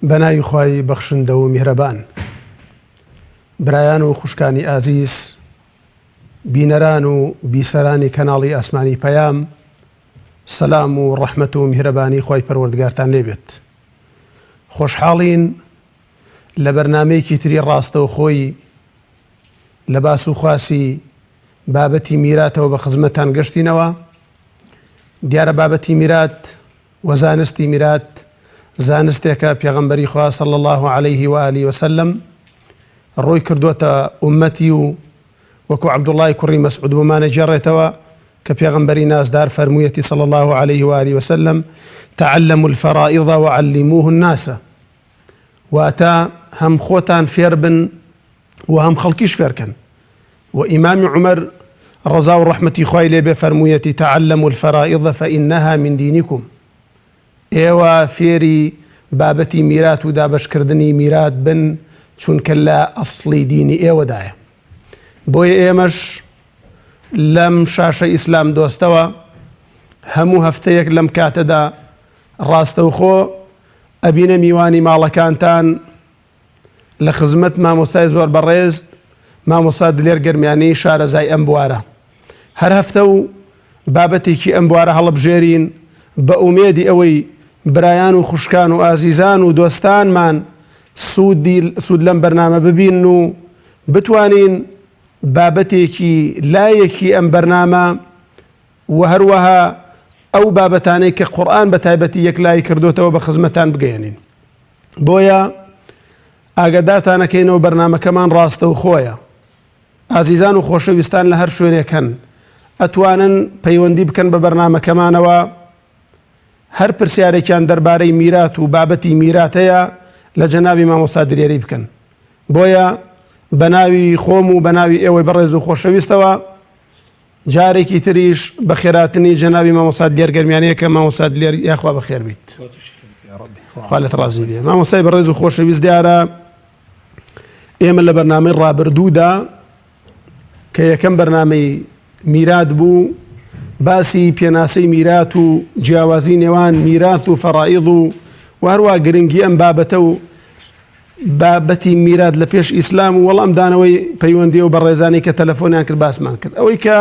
بەناوی خوای بەخشندە و میهرەبان. برایان و خوشکانی ئازیز، بینەران و بیسەرانی کەناڵی ئاسمانی پەیام، سەلام و ڕەحمەت و میهرەبانی خوای پەروەردگارتان لێبێت. خۆشحاڵین لە بەرنامەیەکی تری ڕاستەوخۆی لە باس و خواسی بابەتی میراتەوە بە خزمەتتان گەشتینەوە. دیارە بابەتی میرات و زانستی میرات زانستێکە پێغەمبەری خوا صلی الله علیه و آله وسلم ڕووی کردووەتە ئومەتی و وەکو عەبدوڵای کوڕی مەسعود بۆمانە گێڕێتەوە کە پێغەمبەری نازدار فەرموویەتی صلی الله علیه و آله وسلم تعلموا الفرائض وعلموه الناس واتە هەم خۆتان فێربن و هەم خەڵکیش فێرکەن و ئیمامی عومەر ڕەزا و ڕەحمەتی خوای لێ بێ فەرموویەتی تعلموا الفرائض فإنها من دینکم ئێوە فێری بابەتی میرات و دابەشکردنی میرات بن چونکە لە ئەسڵی دینی ئێوەدایە بۆیە ئێمەش لەم شاشە ئیسلام دۆستەوە هەموو هەفتەیەک لەم کاتەدا ڕاستەوخۆ ئەبینە میوانی ماڵەکانتان لە خزمەت مامۆستای زۆر بەڕێز مامۆستا دلێر گەرمیانی شارەزای ئەم بوارە هەر هەفتە و بابەتێکی ئەم بوارە هەڵبژێرین بە ئومێدی ئەوەی برایان و خوشکان و ئازیزان و دۆستانمان سوودی سوود لەم بەرنامە ببین و بتوانین بابەتێکی لایەکی ئەم بەرنامە و هەروەها ئەو بابەتانەی کە قورئان بە تایبەتی یەکلایی کردوتەوە بە خزمەتان بگەیەنین بۆیە ئاگادارتانەکەینەوە بەرنامەکەمان ڕاستەوخۆیە ئازیزان و خۆشەویستان لە هەر شوێنێک هەن ئەتوانن پەیوەندی بکەن بە بەرنامەکەمانەوە هەر پرسیارێکیان دەربارەی میرات و بابەتی میرات هەیە لە جەنابی مامۆستا دلێری بکەن بۆیە بە ناوی خۆم و بە ناوی ئێوەی بەڕێز و خۆشەویستەوە جارێکی تریش بەخێراتنی جەنابی مامۆستا دلێر گەرمیانەیە کە مامۆستا دلێر یاخوا بەخێر بیت خوا لێت ڕازی بێ مامۆستای بەڕێز و خۆشەویست دیارە ئێمە لە بەرنامەی ڕابردوودا کە یەکەم بەرنامەی میرات بوو باسی پێناسەی میرات و جیاوازی نێوان میراث و فەرائیض و وهروە گرنگی ئەم بابەتە و بابەتی میرات لە پێش ئیسلام و وەڵامدانەوەی پەیوەندی و بەڕێزانی کە تەلەفۆنیان کرد باسمان کرد ئەوەی کە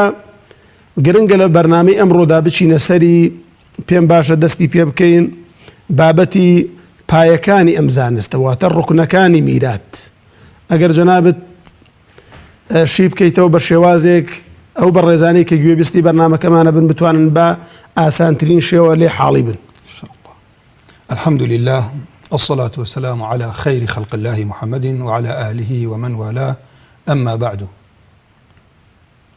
گرنگە لە بەرنامەی ئەمڕۆدا بچینە سەری پێم باشە دەستی پێ بکەین بابەتی پایەکانی ئەم زانستە واتە ڕکنەکانی میرات ئەگەر جەنابت شی بکەیتەوە بە شێوازێک ئەو بەڕێزانی کە گوێبیستی بەرنمەکەمانە بن بتوانن بە ئاسانترین شێوە لێ حاڵی بن. الحمد لله الصلاة والسلام على خير خلق الله محمد وعلى آله ومن والاه أما بعد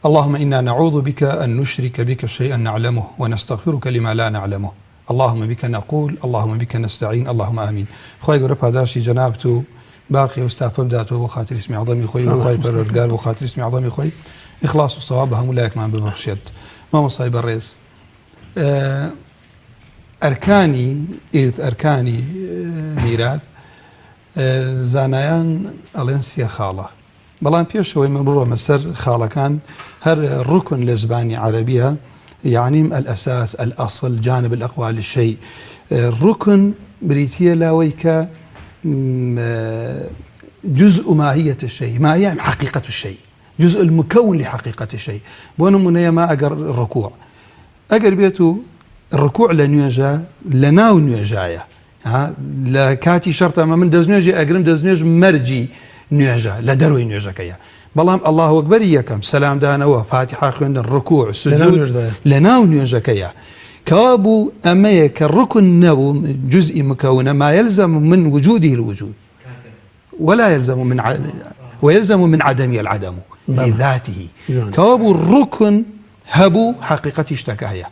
اللهم إنا نعوذ بك أن نشرك بك شيئا نعلمه ونستغفرك لما لا نعلمه اللهم بك نقول اللهم بك نستعين اللهم آمین خوای گەورە پاداشتی جەنابت و باقی ئەو ستافە بداتەوە بۆ خاتری اسمی عظەمی خۆی و خوای پەروەردگار بۆ خاتری اسمی عظەمی خۆی ئیخلاص و سەواب بە هەموو لایەکمان ببەخشێت مامۆستای بەڕێز ئەرکانی ئیرث ئەرکانی میرات زانایان ئەڵێن سێ خاڵە بەڵام پێش ئەوەی من بڕۆمە سەر خاڵەکان هەر ڕکن لە زبانی عەرەبیە یعنیم الاساس الاصل جانب الاقوال الشيء ڕکن بریتیە لاوەی کە جزء ماهية الشيء ماهية يعني حقيقة الشيء جزء المكون لحقيقة الشيء بۆ نمونەیە ما ئەگەر ڕکوع ئەگەر بێت و ڕکوع لە نوێژە لە ناو نوێژایە لە کاتی شەرتە ئەمە من دەستنوێژی ئەگرم دەستنوێژ مەرجی نوێژە لە دەرۆی نوێژەکەیە بەڵام ئەلله ئەکبەری یەکەم سەلامدانەوە فاتیحا خوێندن ڕکوع سجود لە ناو نوێژەکەیە کەوابوو ئەمەیە کە ڕکن نەبوو جزئی مکەونە ما يلزم من وجوده الوجود ولا يلزم من ع... ويلزم من عدمه العدم لذاته کەوابوو ڕکن هەبوو حەقیقەتی شتەکە هەیە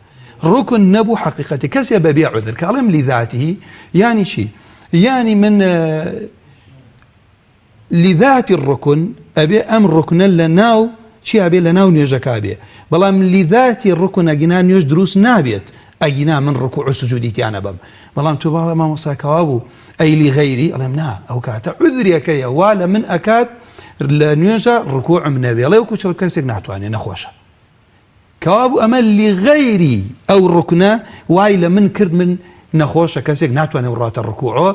ڕکن نەبوو حەقیقەتی کەسێ بەبێ عذر کە ئەڵێم لذاته یانی چی یانی من لذات الركن ئەبێ ئەم ڕکنە لە ناو چی ئەبێ لە ناو نوێژەکە بێ بەڵام لذاتی ڕکن ئەگینا نوێژ دروست نابێت ئەگینا من ڕکوع و سجودی تیا نەبم بەڵام تۆ باڵە مامۆستا کەوا بوو ئەی لغەیری ئەڵێم نا ئەو کاتە عذرێکەیە وا لە من ئەکات لە نوێژە ڕکوعم نەبێ ئەڵێ وەکو چڵ کەسێک ناتوانێ نەخۆشە کەوابوو ئەمە لغەیری ئەو ڕکنە وای لە من کرد من. نەخۆشە کەسێک ناتوانێت بڕاتە ڕکوعۆ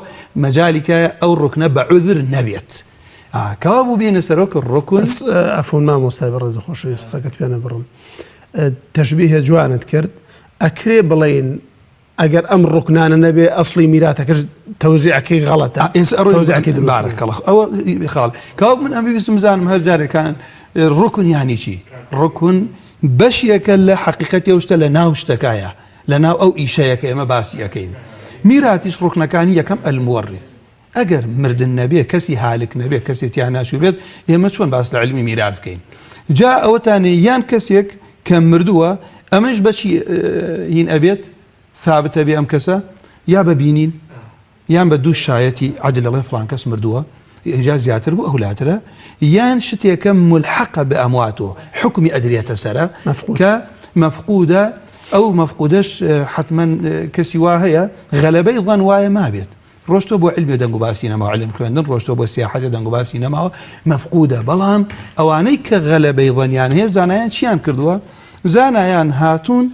مەجالی تایە ئەو ڕکنە بە عذر نەبێت کەوا بوو بێنە سەرۆک ڕکن ئەفون مامۆستای بەڕێز خۆشەویست قسەکەت پێ نەبڕم تەشبیهە جوانت کرد ئەکرێ بڵێین ئەگەر ئەم ڕوکنانە نەبێ ئەسڵی میراتەکەش تەوزیعەکەی غەڵەتە تەوزیعەکەی دروست بارک الله ئەوە خاڵ کاو من ئەم ویستم بزانم هەر جارێکان ڕکن یانی چی ڕکن بەشێکە لە حەقیقەتی ئەو شتە لە ناو شتەکایە لە ناو ئەو ئیشەیە کە ئێمە باسی ئەەکەین میراتیش ڕکنەکانی یەکەم المورث ئەگەر مردن نەبێ کەسی هالک نەبێ کەسێ تیا ناچووبێت ئێمە چۆن باس لە علمی میرات بکەین جا ئەوەتانێ یان کەسێک کە مردووە ئەمەش بەچی هین ئەبێت ثابتە بێ ئەم کەسە یا بە بینین یان بە دوو شایەتی عدل ئەڵێ فڵان کەس مردووە ئینجا زیاتر بوو ئەولاترە یان شتێکە ملحقە بە ئەمواتەوە حکمی ئەدرێتە سەرە کە مەفقودە ئەو مەفقودەش حتمما کەسی وا هەیە غەلەبەی ظن وایە مابێت ڕۆشتوە بۆ علمێ دەنگ و باسی نەماوە علم خوێندن ڕۆشتوە بۆ سیاحەتێ دەنگ و باسی نەماوە مەفقودە بەڵام ئەوانەی کە غەلەبەی ظنیان هەیە زانایان چیان کردووە زانایان هاتوون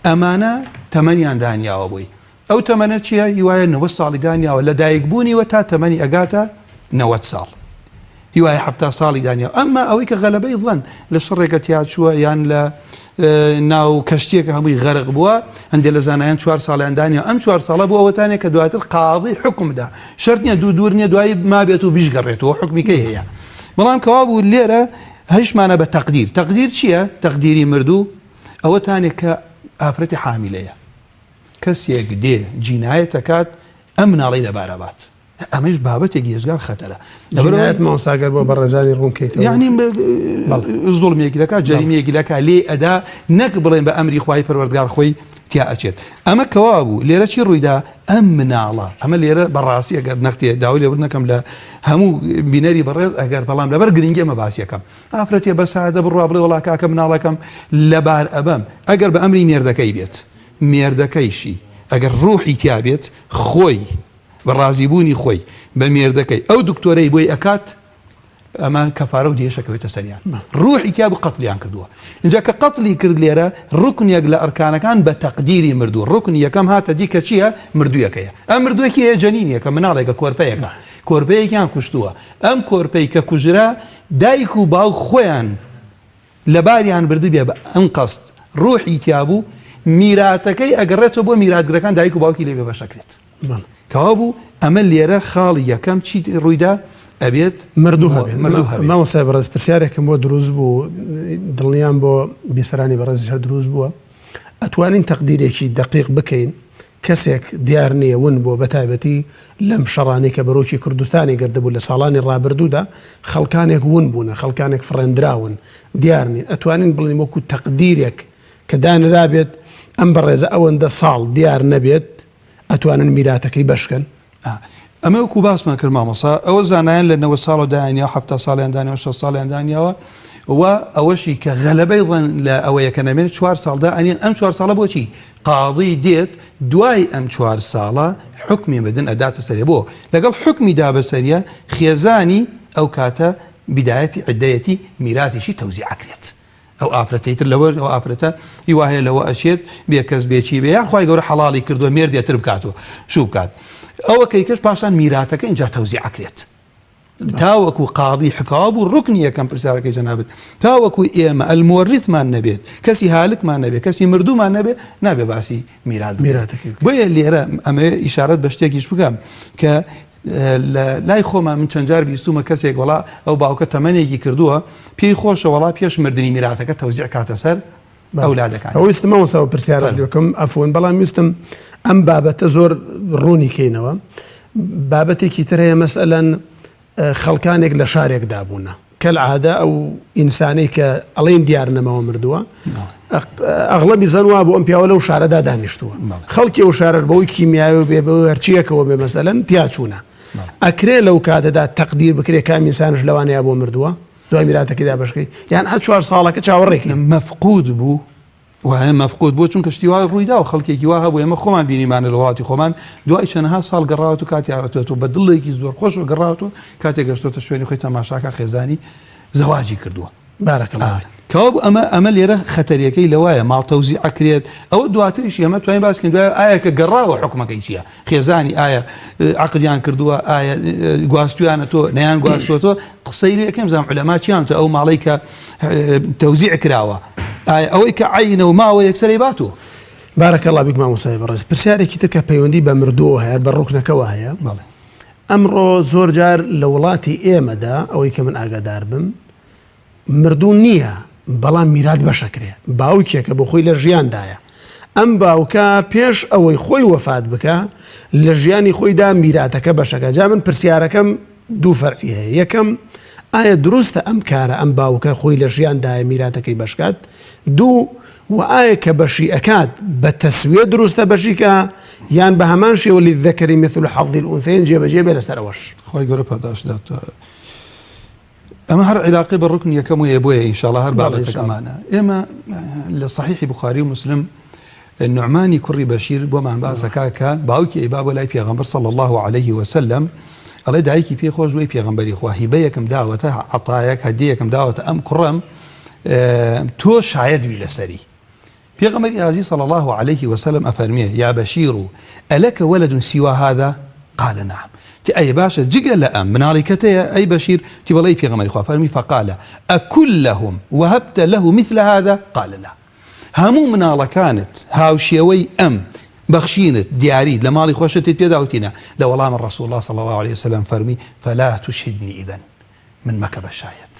ئەمانە تەمەنیان دانیاوە بۆی ئەو تەمەنە چییە هیوایە 90 ساڵی دانیاوە لە دایک بوونیوە تا تەمەنی ئەگاتە 90 ساڵ هیوای حەفتا ساڵی دانیاوە ئەمما ئەوەی کە غەلەبەی ظن لە شەڕێکە تیاچووە یان لە ناو کەشتیەکە هەمووی غەرق بووە هەندێک لە زانایان چوار ساڵیان دانیاوە ئەم چوار ساڵە بۆ ئەوەتانێک کە دواتر قاضی حکومدا شەرت نییە دوو دوور نییە دوایی مابێت و بیشگەڕێتەوە حکمیکەی هەیە بەڵام کەوا بوو لێرە هەشمانە بە تەقدیر تەقدیر چییە تەقدیری مردوو ئەوەتانێک کە ئافرەتی حامیلەیە کەسێک دێ جینایەتەکات ئەم مناڵی لەبارەبات ئەمەش بابەتێکی یەزگار خەتەرە لەبەرئەوەی مامۆستا گەر بۆ بەڕێزانی ڕوون کەیتەوە یعنی زوڵمێکی دەکات جەریمەیەکی دەکات لێ ئەدا نەک بڵێن بە ئەمری خوای پەروەردگار خۆی تیا ئەچێت ئەمە کەوا بوو لێرە چی ڕوویدا ئەم مناڵە ئەمە لێرە بەڕاستی ئەگەر نەختێ داوای لێبوردن نەکەم لە هەموو بینەری بەڕێز ئەگەر بەڵام لەبەر گرنگی ئەمە باسیەکەم ئافرەتێ بە سادە بڕوا بڵێ وڵا کاکە مناڵەکەم لەبار ئەبەم ئەگەر بە ئەمری مێردەکەی بێت مێردەکەیشی ئەگەر ڕوحی تیا بێت خۆی بە ڕازی بوونی خۆی بە مێردەکەی ئەو دکتۆرەی بۆی ئەکات ئەمە کەفارە و دیەش ئەکەوێتە سەریان ڕوحی تیا بوو قەتلیان کردووە اینجا کە قەتلی کرد لێرە ڕکنێک لە ئەرکانەکان بە تەقدیری مردوو ڕکنی یەکەم هاتە دی کە چییە مردوویەکەیە ئەم مردووەکی هەیە جەنینێکە مناڵێکە کۆرپەیەکە کۆرپەیەکیان کوشتووە ئەم کۆرپەی کە کوژرا دایک و باوک خۆیان لەباریان بردبێ بە ئەنقەست ڕوحی تیابوو میراتەکەی ئەگەڕێتەوە بۆ میراتگرەکان دایک و باوکی لێ بێبەشەکرێت کەوابوو ئەمە لێرە خاڵی یەکەم چی ڕوویدا ئەبێت مردوو هەبێت مردوو هەبێت مامۆستای بەڕێز پرسیارێکم بۆ دروست بوو دڵنیام بۆ بیسەرانی بەڕێزیش هەر دروست بووە ئەتوانین تەقدیرێکی دەقیق بکەین کەسێک دیار نییە ون بووە بەتایبەتی لەم شەڕانەی کە بەرۆکی کوردستانی گردبوو لە ساڵانی ڕابردوودا خەڵکانێک ون بوونە خەڵکانێک فڕێندراون دیار نین ئەتوانین بڵێین وەکو تەقدیرێک کە دانرابێت ئەم بەڕێزە ئەوەندە ساڵ دیار نەبێت ئەتوانن میراتەکەی بەشکەن؟ ئەمە وەکو باسمان کرد مامۆسا ئەوە زانایان لە 90 ساڵەوە دایانیاوە 70 ساڵیان دانیاوە 60 ساڵیان دانیاوە و ئەوەشی کە غەلەبەی ظن لە ئەوەیە کە نەمێنێت چوار ساڵ دائەنێن ئەم چوار ساڵە بۆچی قاضی دێت دوای ئەم چوار ساڵە حوکمی مردن ئەداتە سەرێ بۆ لەگەڵ حوکمی دا بەسەریە خێزانی ئەو کاتە بدایەتی عدەیەتی میراتیشی تەوزیع ئەکرێت ئەو ئافرەتەی تر لەوە ئەو ئافرەتە هیوا هەیە لەوە ئەچێت بێ کەس بێ چی بێ یان خوای گەورە حەڵاڵی کردووە مێردێ تر بکات و شوو بکات ئەوە کەیکەش پاشان میراتەکە اینجا تەوزیع ئەکرێت تاوەکو قاضی حکاوە بوو ڕکنی یەکەم پرسیارەکەی جەنابت تاوەکو ئێمە المورثمان نەبێت کەسی هالکمان نەبێت کەسی مردومان نەبێت نابێ باسی میرات میراتەکەی بۆیە لێرە ئەمە ئیشارەت بە شتێکیش بکەم کە لە لای خۆمان من چەند جار بیستومە کەسێک وڵا ئەو باوکە تەمەنێکی کردووە پێی خۆشە وڵا پێش مردنی میراتەکە تەوزیع کاتە سەر ئەولادەکان ئەوە ویستم مامۆستا ئەو پرسیارت لێ بکەم عەفوەن بەڵام ویستم ئەم بابەتە زۆر ڕوونی کەینەوە بابەتێکی تر هەیە مەسەلەن خەڵکانێک لە شارێکدا بوونە کەلعادە ئەو ئینسانەی کە ئەڵێن دیار نەماوە مردووە ئەغڵەبی زەن وا بوو ئەم پیاوە لەو شارەدا دانیشتووە خەڵکی ئەو شارەش بەوەی کیمیاوی بێ بە هەرچیەکەوە بێ مەسەلەن تیا چوونە ئەکرێ لەو کاتەدا تەقدیر بکرێ کام ئینسانش لەوانەیە بۆ مردووە دوای میراتەکەی دابەشکەی یان هەر چوار ساڵەکە چاوەڕێکی مەفقود بوو وایە مەفقود بوو چونکە شتی وا ڕوویدا و خەڵکێکی وا هەبوو ئێمە خۆمان بینیمانە لە وڵاتی خۆمان دوای چەندەها ساڵ گەڕاوەت و کاتی هاتووەتەوە بە دڵێکی زۆر خۆش و گەڕاوەتەوە کاتێک گەشتۆتە شوێنی خۆی تەماشاکە خێزانی زەواجی کردووە بارك الله. کەوابوو ئەمە ئەمە لێرە خەتەریەکەی لەوایە ماڵ تەوزیع ئەکرێت ئەوە دواتریش ئێمە توانین باس کەین دوای ئایا کە گەڕاوە حکومەکەی چییە خێزانی ئایا عەقدیان کردووە ئایا گواستویانە تۆ نەیان گواستووە تۆ قسەی لێ یەکەم زام علەما چیان تۆ ئەو ماڵەی کە تەوزیع کراوە ئایا ئەوەی کە عینە و ماوە یەکسەرەی باتەوە بارك الله بك مامۆستای بەڕێز پرسیارێکی تر کە پەیوەندی بە مردووە هەیە بە ڕوکنەکەوە هەیە بەڵێ ئەمڕۆ زۆر جار لە وڵاتی ئێمەدا ئەوەی کە من ئاگادار بم مردوو نییە بەڵام میرات بەشەکرێ باوکێکە بۆ خۆی لە ژیاندایە ئەم باوکە پێش ئەوەی خۆی وەفات بکە لە ژیانی خۆیدا میراتەکە بەشەکە جا من پرسیارەکەم دوو فەرعی هەیە یەکەم ئایا دروستە ئەم کارە ئەم باوکە خۆی لە ژیاندایە میراتەکەی بەشکات دوو و ئایا کە بەشی ئەکات بە تەسویە دروستە بەشی کە یان بە هەمان شێوە للذکر مثل حظ الانثیین جێبەجێ بێ لەسەر ئەوەش. خوای گەورە پاداشت دات. ئەمە هەر عیلاقەی بە ڕوکنی یەکەم هەیە بۆیە ئینشاڵا هەر بابەتەکەمانە ئێمە لە صحیحی بخاری و مسلم نعمانی کوڕی بەشیر بۆمان باسەکە کە باوکی ئەیبا بۆ لای پێغەمبەر صلی الله عليه وسلم ئەڵێ دایکی پێ خۆش وی پێغەمبەری خوا هیبەیەکم داوەتە عەتایەک هەدیەکم داوەتە ئەم کوڕم تۆ شایەت بی لەسەری پێغەمبەری ئازیز صلی اللە علیه وسلم ئەفەرموێ، یا بشیر الک ولد سوی هذا؟ قال نعم تی ئەی باشە جگە لە ئەم مناڵی کەت هەیە ئەی بەشیر؟ تی بەڵێ ئەی پێغەمبەری خوا فەرمی فقال اکلهم وهبت له مثل هذا؟ قال لا هەموو مناڵەکانت هاوشێوەی ئەم بەخشینت دیاریت لە ماڵی خۆشتت پێدا وتی نا لە وەڵام رسول الله صلی الله علیه وسلم فەرمی فلا تشهدنی اذا من مەکە بە شایەت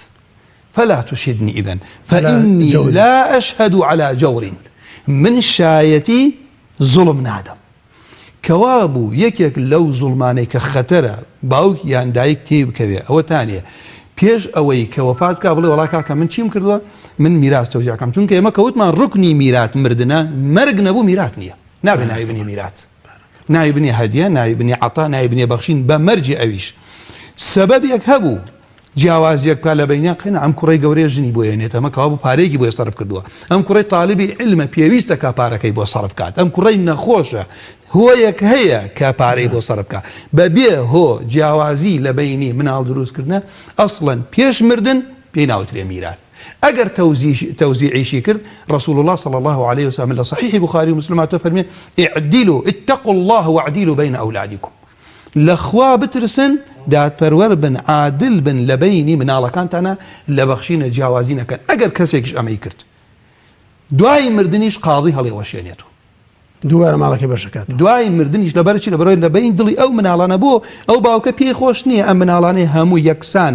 فلا تشهدنی اذا فانی لا اشهد علی جور من شایەتی زوڵم نادەم کەوابوو یەکێک لەو زوڵمانەی کە خەتەرە باوک یان دایک تێی بکەوێ ئەوەتانێ پێش ئەوەی کە وەفات کا بڵێ وەڵا کاکە من چیم کردووە من میراث تەوزیعکەم چونکە ئێمە کەوتمان ڕکنی میرات مردنە مەرگ نەبوو میرات نییە نابێ ناوی بنێ میرات ناوی بنێ هەدیە ناوی بنێ عەتا ناوی بنێ بەخشین بە مەرجی ئەویش سەبەبێک هەبوو جیاوازیەک بکات لە بەینیان قەینا ئەم کوڕەی گەورەیە ژنی بۆ هێنێت ئەمە کەوابوو پارەیەکی بۆ سەرف کردووە ئەم کوڕەی تاالبی علمە پێویستە کە پارەکەی بۆ سەرف کات ئەم کوڕەی نەخۆشە هۆیەک هەیە کە پارەی بۆ سەرف کات بەبێ هۆ جیاوازی لە بەینی مناڵ دروستکردە ئەسڵەن پێش مردن پێی ناوترێ میرات ئەگەر تەوزیعیشی کرد رسول الله صلى الله عليه وسلم لە صحیح بخاری و مسلم هاتووە فەرمی اعدلوا اتقوا الله واعدلوا بين أولادكم لە خوا بترسن دادپەروەر بن عادل بن لە بەینی مناڵەکانتانا لە بەخشینە جیاوازی نەکەن ئەگەر کەسێکیش ئەمەی کرد دوای مردنیش قاضی هەڵیوەشێنێتەوە. دووبارە ماڵەکەی بەشەکات. دوای مردنیش لەبەر چی لەبەرەوەی لە بەین دڵی ئەو مناڵانە بۆ ئەو باوکە پێی خۆش نییە ئەم مناڵانەی هەموو یەکسان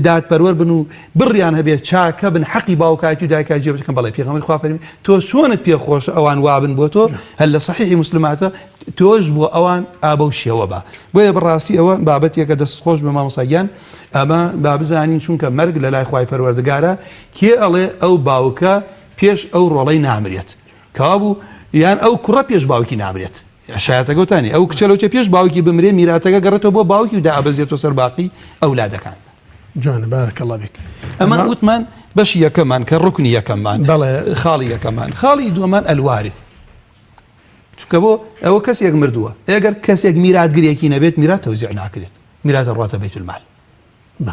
دادپەروەر بن و بڕیان هەبێت چاکە بن حەقی باوکایەتی و دایکایەتی جێبەجێ بکەن بەڵێ پێغەمبەری خوا فەرمی تۆ چۆنت پێ خۆشە ئەوان وابن بۆ تۆ هەر لە صحیحی مسلماتە تۆش بۆ ئەوان ئا بەو شێوە بە بۆیە بەڕاستی ئەوە بابەتێکە دەست خۆش بە مامۆستا گیان ئەمە با بزانین چونکە مەرگ لە لای خوای پەروەردگارە کێ ئەڵێ ئەو باوکە پێش ئەو ڕۆڵەی نامرێت کەوابوو یان ئەو کوڕە پێش باوکی نامرێت شایەتەکەوتانی ئەو کچە لەوچە پێش باوکی بمرێ میراتەکە گەڕێتەوە بۆ باوکی و دابەزێتەوە سەر باقی ئەولادەکان. جوانە بارک اللە بک. ئەمە وتمان بەشی یەکەمان کە ڕکنی یەکەممان بەڵێ خاڵی یەکەمان خاڵی دووەمان الوارث چونکە بۆ ئەوە کەسێک مردووە ئەگەر کەسێک میراتگرێکی نەبێت میرات تەوزیع ناکرێت میراتە ڕاتە بەیت المال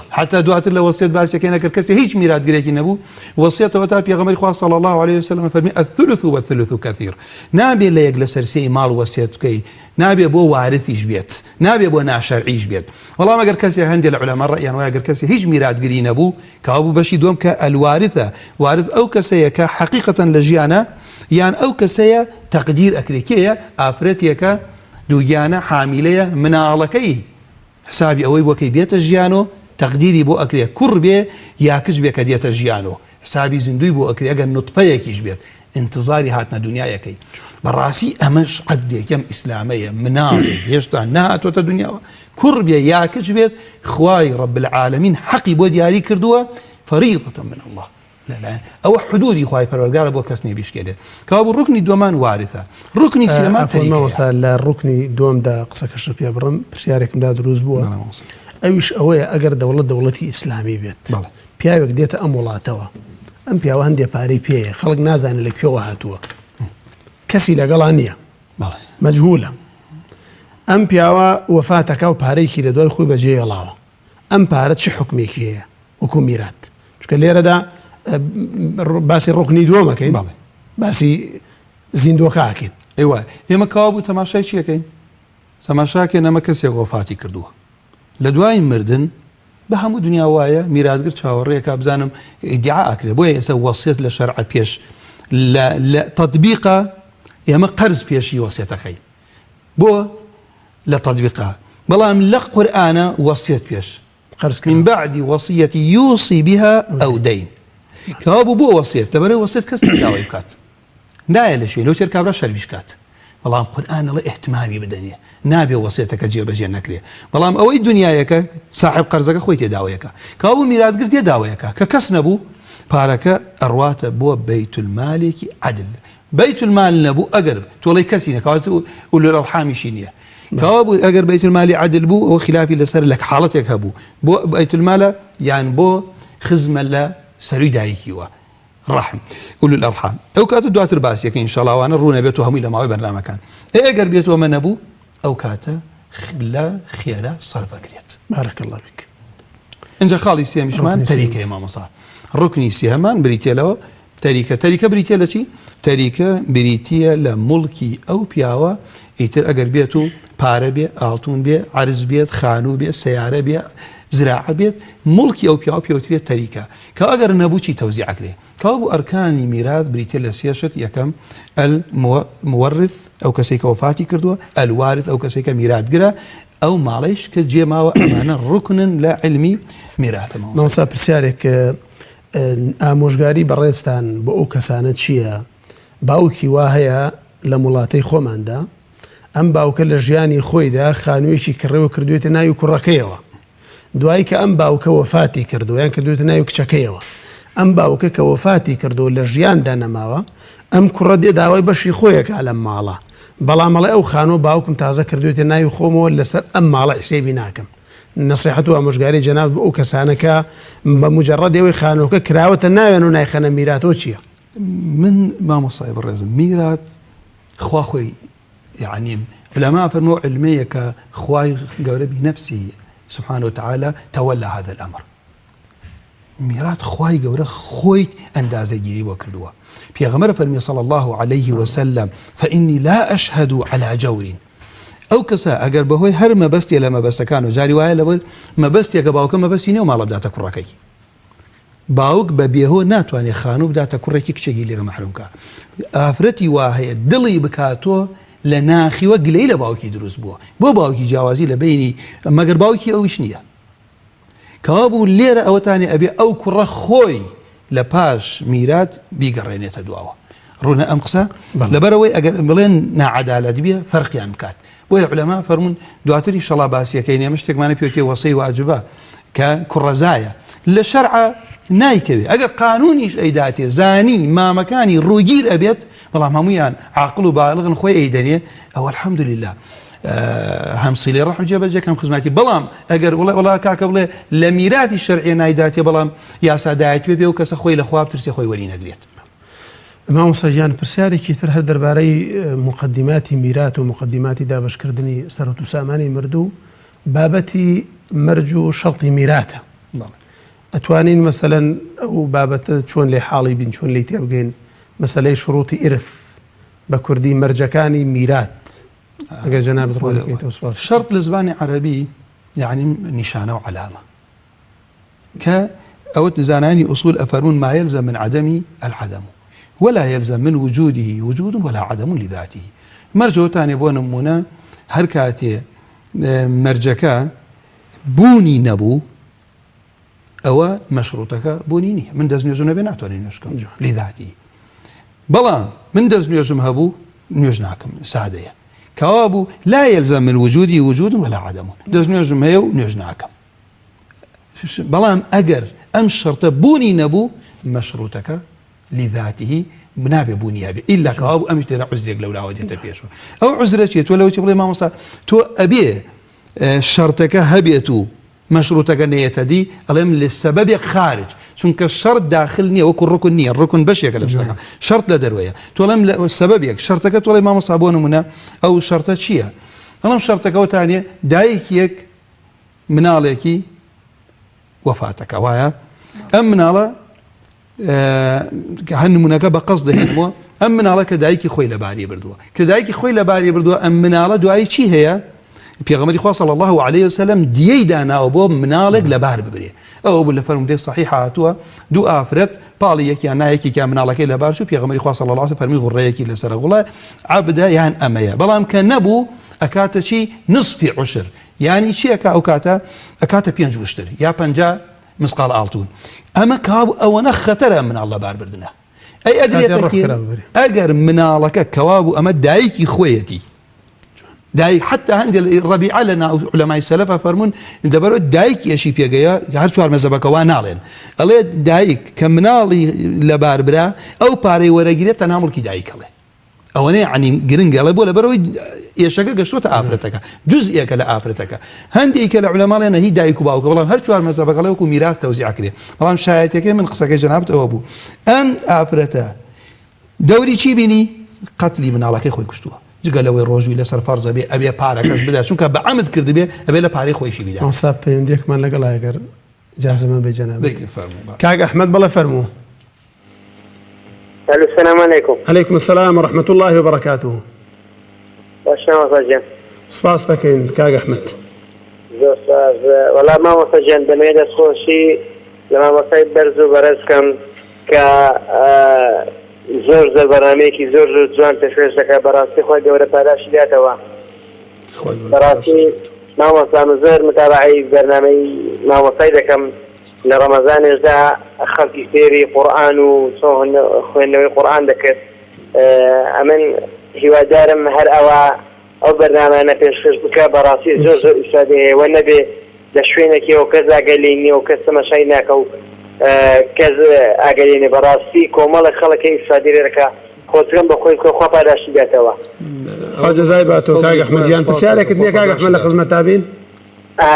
حتا دواتر لە وەسیەت باسەکەی نەکرد کەسی هیچ میراتگرێکی نەبوو وەسیەتەوە تا پێغەمبەری خوا صلی الله علیه وسلم فەرمی الثلث والثلث كثير نابێ لە یەک لەسەر سێی ماڵ وەسیەت بکەی نابێ بۆ وارثیش بێت نابێ بۆ ناشەرعیش بێت بەڵام ئەگەر کەسێ هەندێک لە علەما ڕەئیان وایە گەر کەسێ هیچ میراتگری نەبوو کەوابوو بەشی دووەم کە الوارثە وارث ئەو کەسەیە کە حەقیقەتەن لە ژیانە یان ئەو کەسەیە تەقدیر ئەکرێ کێیە ئافرەتێکە دووگیانە حامیلەیە مناڵەکەی حسابی ئەوەی بۆ کەی بێتە ژیانۆ تەقدیری بۆ ئەکرێ کوڕ بێ یا کچ بێ کە دێتە ژیانۆ حسابی زیندووی بۆ ئەکرێ ئەگەر نوتفەیەکیش بێت ئینتزاری هاتنە دنیایەکەی بەڕاستی ئەمەش عەدلێکی ئەم ئیسلامەیە مناڵێک هێشتا نەهاتۆتە دنیاوە کوڕ بێ یا کچ بێت خوای رب العالمین حەقی بۆ دیاری کردووە فریضة من الله لەلایەن ئەوە حدودی خوای پەروەردگارە بۆ کەس نیە بیشکێنێت کەوابوو ڕوکنی دووەمان وارثە ڕوکنی سێمان عەفوەن تەریکەیە. مامۆستا لە ڕوکنی دووەمدا قسەکەشت پێ بڕم پرسیارێکم لا دروست بووە بەڵێ مامۆستا. ئەویش ئەوەیە ئەگەر دەوڵەت دەوڵەتی ئیسلامی بێت بەڵێ. پیاوێک دێتە ئەم وڵاتەوە ئەم پیاوە هەندێ پارەی پێیە خەڵک نازانێت لە کوێوە هاتووە کەسی لەگەڵا نییە بەڵێ. مەجهولە ئەم پیاوە وەفاتەکە و پارەیەکی لە دوای خۆی بەجێ هێڵاوە ئەم پارە چ حوکمێکی هەیە وەکو میرات چونکە لێرەدا باسی ڕوکنی دووەمەکەین باسی زیندوەکە ئەکەین. ئەی وایە ئێمە کەوا بوو تەماشای چی ئەکەین؟ تەماشاکەین ئەمە کەسێک وەفاتی کردووە لە دوای مردن بە هەموو دنیا وایە میراتگر چاوەڕێکا بزانم ئیدعا ئەکرێ بۆیە ئێستا وەسیەت لە شەرع پێش لە لە تەطبیقە ئێمە قەرز پێشی وەسیەتەکەی بۆ لە تەطبیقە بەڵام لە قورئانە وەسیەت پێش قەرز من بعد وصية يوصي بها أو دين کەوا بوو بۆ وەسیەت لەبەرەی وەسیەت کەس داوای بکات نایە لە شوێن لەو کابرا شەرمیش کات بەڵام قورئان ئەڵێ ئیهتمامی بدەنێ نابێ وەسیەتەکە جێبەجێ نەکرێ بەڵام ئەوەی دنیایەکە ساحب قەرزەکە خۆی تێداوەیەکە کاوە میراتگر تێداوەیەکە کە کەس نەبوو پارەکە ئەڕواتە بۆ بەیتولمالێکی عەدل بەیتولمال نەبوو ئەگەر تۆڵەی کەسی نەکات و ئولولئەرحامیشی نییە کەوا بوو ئەگەر بەیتولمالی عەدل بوو ئەوە خلافی لەسەر لە حاڵەتێک هەبوو بۆ بەیتولمالە یان بۆ خزمە لە سەروی دایکیوە ڕەحم أولو الأرحام ئەو کاتە دواتر باسیەکە ئینشاڵا ئەوانە ڕوونە بێت و هەمووی لە ماوەی بەرنامەکان ئەی ئەگەر بێت ئەمە نەبوو ئەو کاتە لە خێرا سەرف ئەکرێت. بارک اللە فیک. ئینجا خاڵی سێمیشمان تەریکەیە مامۆسا ڕکنی سێهەمان بریتیە لەوە تەریکە تەریکە بریتیە لە چی تەریکە بریتیە لە موڵکی ئەو پیاوە ئیتر ئەگەر بێت و پارە بێ ئاڵتون بێ عەرز بێت خانوو بێ سیارە بێ زراعە بێت موڵکی ئەو پیاوە پێوترێت تەریکە کە ئەگەر نەبوو چی تەوزیع ئەکرێ؟ کەوابوو ئەرکانی میرات بریتیە لە سێ شت، یەکەم، المورث، ئەو کەسەی کە وەفاتی کردووە، الوارث، ئەو کەسەی کە میراتگرە، ئەو ماڵەیش کە جێماوە، ئەمانە ڕوکنن لە عیلمی میرات. مامۆستا پرسیارێک، ئامۆژگاری بەڕێزتان بۆ ئەو کەسانە چییە باوکی وا هەیە لەم وڵاتەی خۆماندا ئەم باوکە لە ژیانی خۆیدا خانوویەکی کڕیوە کردوێتە ناوی کوڕەکەیەوە دوایی کە ئەم باوکە وەفاتی کردو یان کردوێتە ناوی کچەکەیەوە ئەم باوکە کە وەفاتی کردو لە ژیاندا نەماوە ئەم کوڕە دێ داوای بەشی خۆیەکا لەم ماڵە بەڵام ئەڵێ ئەو خانووە باوکم تازە کردوێتە ناوی خۆمەوە لەسەر ئەم ماڵە حسێبی ناکەم نەسیحەت و ئامۆژگاری جەنابت بۆ ئەو کەسانە کە بە مجەڕەدی ئەوەی خانووەکە کراوەتە ناویان و نایخەنە میراتەوە چییە؟ من مامۆستای بەڕێزم میرات خوا خۆی یەعنی علماء فەرموو علمەیە کە خوای گەورە بنفسه سبحانه وتعالى تولى هذا الأمر میرات خوای گەورە خۆی ئەندازەگیری بۆ کردووە پێغەمبەر فەرمی صلی الله عليه وسلم فإني لا أشهد على جور ئەو کەسە ئەگەر بەهۆی هەر مەبەستێ لە مەبەستەکان و جاری وایە لەبەر مەبەستێکە باوکە مەبەستی نیە و ماڵە بداتە کوڕەکەی باوک بە بێهۆ ناتوانێت خانوو بداتە کوڕێکی کچێکی لێ مەحروم کا ئافرەتی وا هەیە دڵی بکاتۆ لە ناخیوە گلەی لە باوکی دروست بووە بۆ باوکی جیاوازی لە بینی مەگەر باوکی ئەویش نییە کەوابوو لێرە ئەوەتانی ئەبێ ئەو کوڕە خۆی لە پاش میرات بیگەڕێنێتە دواوە ڕوونە ئەم قسە لەبەرەوەی ئەگەر بڵێن ناعەدالەت بێ فەرقیان بکات بۆیە عولەما فەرموون دواتر ئیشەڵا باسیەکەین ئێمە شتێکمانە پێوتێ وەسەی واجبە کە کوڕەزایە لە شەرعە نایکەوێ ئەگەر قانونیش ئەیداتێ زانی مامەکانی ڕووگیر ئەبێت بەڵام هەمویان عاقڵ و بالغن خۆی ئەیدەنێ ئەوە الحمدلله هەم سیلی ڕەحم جێبەجێ کەم خزمەتی بەڵام ئەگەر وڵێ وڵا کاکە بڵێ لە میراتی شەرعیە نایداتێ بەڵام یاسادایەت پێ بێ و کەسە خۆی لە خوا بترسێ خۆی وەری نەگرێت. مامۆستا گیان پرسیارێکی تر هەر دەربارەی موقەدیماتی میرات و موقەدیماتی دابەشکردنی سەروەت و سامانی مردوو بابەتی مەرج و شەرتی میراتە ئەتوانین مەسەلەن ئەو بابەتە چۆن لێ حاڵی بین چۆن لێی تێبگەین مەسەلەی شروطی ئیرث بە کوردی مەرجەکانی میرات ئەگەر جەنابت ڕوون بکەیتەوە سوپاس. شەرت لە زمانی عەرەبی یەعنی نیشانە و عەلامە. کە ئەوەت زانایانی ئوسول ئەفەرموون ما یلزم من عدمه العدم ولا یلزم من وجوده وجود ولا عدم لذاته مەرج ئەوەتانێ بۆ نموونە هەر کاتێ مەرجەکە بوونی نەبوو ئەوە مەشروتەکە بوونی نییە من دەست نوێژم نەبێ ناتوانێت نوێژ بکەم لذاته بەڵام من دەست نوێژم هەبوو نوێژ ناکەم سادەیە کەوابوو لا يلزم من وجودی وجود ولا عدم دەست نوێژم هەیە و نوێژ ناکەم بەڵام ئەگەر ئەم شەرتە بوونی نەبوو مەشروتەکە لذاته نابێ بوونی هەبێ ئیلا کەوابوو ئەمیش لێرە عوزرێک لەولاوە دێتە پێشەوە ئەو عوزرە چیە تۆ لەوەی بڵێ مامۆستا تۆ ئەبێ شەرتەکە هەبێت و مەشروتەکە نەیەتە دی ئەڵێم لە سەبەبێک خارج چونکە شەرت داخل نییە وەکو ڕکن نییە ڕکن بەشێکە لە شتەکە شەرت لە دەروەیە تۆڵێم لە سەبەبێک شەرتەکە تۆڵێ مامۆستا بۆ نمونە ئەو شەرتە چییە ئەڵێم شەرتەکەوتانێ دایکێک مناڵێکی وەفاتەکە وایە ئەم مناڵە هەر نمونەکە بە قەست دەهێنمەوە ئەم مناڵە کە دایکی خۆی لەباری بردووە کە دایکی خۆی لەباری بردووە ئەم مناڵە دوایی چی هەیە؟ پێغەمبەری خوا صلی الله علیه وسلم دیەی داناوە بۆ مناڵێک لەبار ببرێ ئەوە بوو لە فەرمودەی صحیح هاتووە دوو ئافرەت پاڵی یەکیان نا یەکێکیان مناڵەکەی لەبار چوو پێغەمبەری خوا صلی الله علیه وسلم فەرمی غڕەیەکی لەسەرە غوڵە عەبدە یان ئەمەیە بەڵام کە نەبوو ئەکاتە چی نصفی عشر یانی چی ئەکا ئەو کاتە ئەکاتە پێنج وشتر یا 50 مسقال ئاڵتون ئەمە کابوو ئەوەنە خەتەرە مناڵ لەبار بردنە ئەی ئەدرێتە کێ ئەگەر مناڵەکە کەوابوو ئەمە دایکی خۆیەتی دایک حتا هەندێک ڕەبیعە لە ناو علەمای سەلەفە فەرمونون دەبەرەوە دایک ئێشی پێگەیە هەر چوار مەزەبەکە وا ناڵێن ئەڵێ دایک کە مناڵی لەبار برا ئەو پارەی وەرەگیرێت تەنها مڵکی دایکەڵێ ئەوەنەی عنی گرنگە ئەڵێ بۆ لەبەرەوەی ئێشەکە گەشتۆتە ئافرەتەکە جزئێکە لە ئافرەتەکە هەندێکە لە علەماڵێن هی دایک و باوکە بەڵام هەر چوار مەزەبەکەڵێ وەکو میراث تەوزیع کرێ بەڵام شایەتەکەی من قسەکەی جەنابت ئەوە بوو ئەم ئافرەتە دەوری چی بینی قەتلی مناڵەکەی خۆی کوشتووە جگە لەوەی ڕۆژووی لەسەر فەرزە بێ ئەبێ پارەکەش بدا چونکە بە عەمد کردبێ ئەبێ لە پارەی خۆیشی بیدا. مامۆستا پەیوەندیەکمان لەگەڵ ئەگەر ئیجازەمان بەی جەنابت. کاک ئەحمەد بەڵێ فەرموو. الو السلام علیکم. علیکم السلام و رحمة الله و برکاته. باش مامۆستا گیان. سپاس دەکەین کاک ئەحمەد. زۆر سپاس وەڵا مامۆستا گیان دەمەوێت دەستخۆشی لە مامۆستای بەرز و بەڕێز بکەم کە زۆر زۆر بەرنامەیەکی زۆر زۆر جوان پێشکەش دەکات بەڕاستی خۆی گەورە پاداشی داتەوە بەڕاستی مامۆستا من زۆر متابعەی بەرنامەی مامۆستای دەکەم لە ڕەمەزانێشدا خەڵکی فێری قورئان و چۆن خوێندنەوەی قورئان دەکرد ئەمن هیوادارم هەر ئەوە ئەو بەرنامانە پێشکەش بکە بەڕاستی زۆر زۆر ئیسفادەی هەیە وە نەبێ لە شوێنێکیەوە کەس ئاگای لێی نیە و کەس تەماشای ناکە و کەس ئاگای لێ نیە بەڕاستی کۆمەڵێک خەڵک هەیە ئیسفادەی لێ دەکا خۆزگەم بە خۆی بکە خوا پاداشتی داتەوە. خوا جەزای باتەوە کاک ئەحمەد گیان پرسیارێکت نیە کاک ئەحمەد لە خزمەتتا بین؟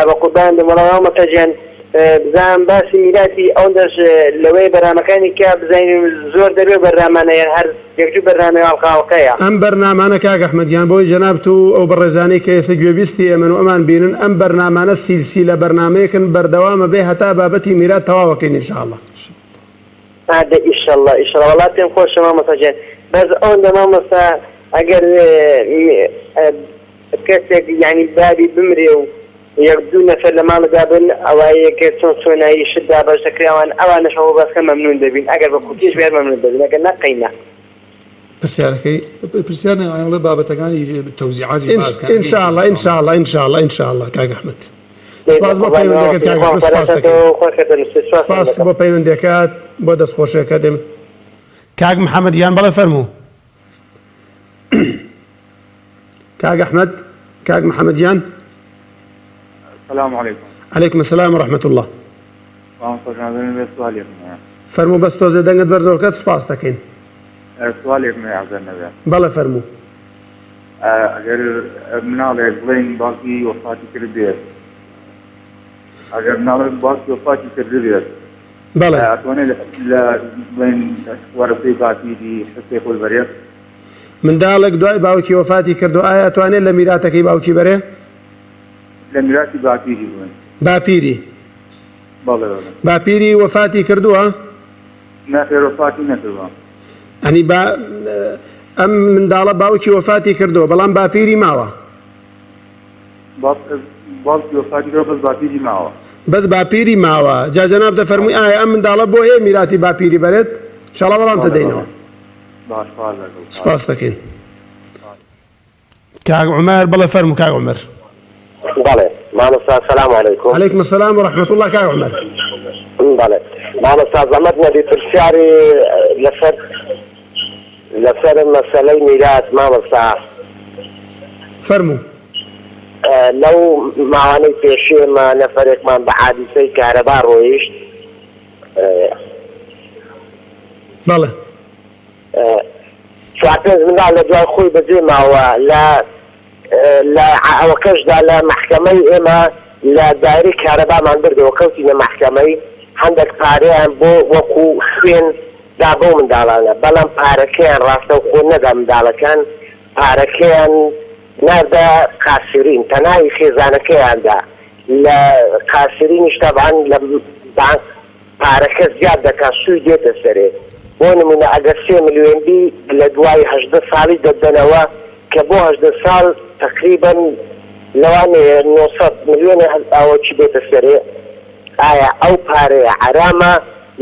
بە قوربان بم وەڵا مامۆستا گیان بزانم باسی میراتی ئەوەندەش لەوەیە بەرنامەکانی کە بزانین زۆر دەبێ بەرنامانە یان هەر یەک دوو بەرنامەی ئەڵقە ئەڵقەیە. ئەم بەرنامانە کاک ئەحمەد گیان بۆی جەنابت و ئەو بەڕێزانەی کە ئێستا گوێبیستی ئێمەن و ئەمان بینن ئەم بەرنامانە سیلسیلە بەرنامەیەکن بەردەوامە بێ هەتا بابەتی میرات تەواوەکەین ان شاء اللە. ئا دە ئیشەڵا ئیشەڵا وەڵا پێم خۆشە مامۆستا گیان بەس ئەوەندە مامۆستا ئەگەر کەسێک یانی بابی بمرێ و یەک دوو نەفەر لە ماڵەدا بن ئەوا یەکێ چۆن چۆنایی شت دابەش دەکرێ ئەوان ئەوانەش ئەوە باس کەن مەمنوون دەبین ئەگەر بە کورتیش بێ هەر مەمنوون دەبین ئەگەر نا قەینا. پرسیارەکەی پرسیار نا ئەڵێ بابەتەکانی تەوزیعاتی باس کەن ان شاء الله ان شاء الله ان شاء الله ان شاء الله کاک ئەحمەد سپاس بۆ پەیوەندەکەت کاک ئەحمەد سپاس دەکەین سپاس بۆ پەیوەندەکەت بۆ دەستخۆشیەکەت کاک محەممەد گیان بەڵێ فەرموو کاک ئەحمەد کاک محەممەد گیان السلام علیکم علیکم السلام و رحمة الله فەرموو بەس تۆزێ دەنگت بەرزەوە کە سپاس دەکەین سوالێکم هەیە ئەگەر نەبێ بەڵێ فەرموو ئەگەر مناڵێک بڵێین باوکی وەفاتی کردبێت ئەگەر مناڵێک باوکی وەفاتی کردبێت بەڵێ ئەتوانێت لە بڵێن وەرەسەی باپیری حسەی خۆی بەرێت؟ منداڵێک دوای باوکی وەفاتی کردو ئایا ئەتوانێت لە میراتەکەی باوکی بەرێ؟ لە میراتی باپیری بڵێن. باپیری؟ بەڵێ بەڵێ. باپیری وەفاتی کردووە؟ نەخێر وەفاتی نەکردووە. ئەنی با ئەم منداڵە باوکی وەفاتی کردووە بەڵام باپیری ماوە؟ باوکی وەفاتی کردووە بەس باپیری ماوە. بەس باپیری ماوە جا جەناب دەفەرمووی ئایا ئەم منداڵە بۆ هەیە میراتی باپیری بەرێت؟ ئینشاڵڵا وەڵام دەدەینەوە. سپاس دەکەین کاک عومەر بەڵێ فەرموو کاک عومەر. بەڵێ مامۆستا سلام علیکم. علیکم السلام و رحمة الله کاک عومەر. بەڵێ مامۆستا زەحمەت نەبی پرسیاری لەسەر لەسەر مەسەلەی میرات مامۆستا. فەرموو. لەو ماوانەی پێشی ئێمە نەفەرێکمان بە حادیسەی کارەبا ڕۆیشت. بەڵێ. چوار پێنج منداڵ لە دوای خۆی بەجێ ماوە لە لە ئەوەکەشدا لە مەحکەمەی ئێمە لە دایرەی کارەبامان بردەوە کەوتینە مەحکەمەی هەندێک پارەیان بۆ وەکو خوێن دا بەو منداڵانە بەڵام پارەکەیان ڕاستەوخۆ نەدا منداڵەکان پارەکەیان ناردە قاسرین تەنها ی خێزانەکەیان دا لە قاسرینیش تەبعەن لە بانک. پارەکە زیاد دەکا سووی دێتە سەرێ بۆ نمونە ئەگەر سێ ملیۆن بی لە دوای 18 ساڵی دەدەنەوە کە بۆ 18 ساڵ تقریبا لەوانەیە 900 ملیۆنێ ئاوەکی بێتە سەرێ ئایا ئەو پارەیە عەرامە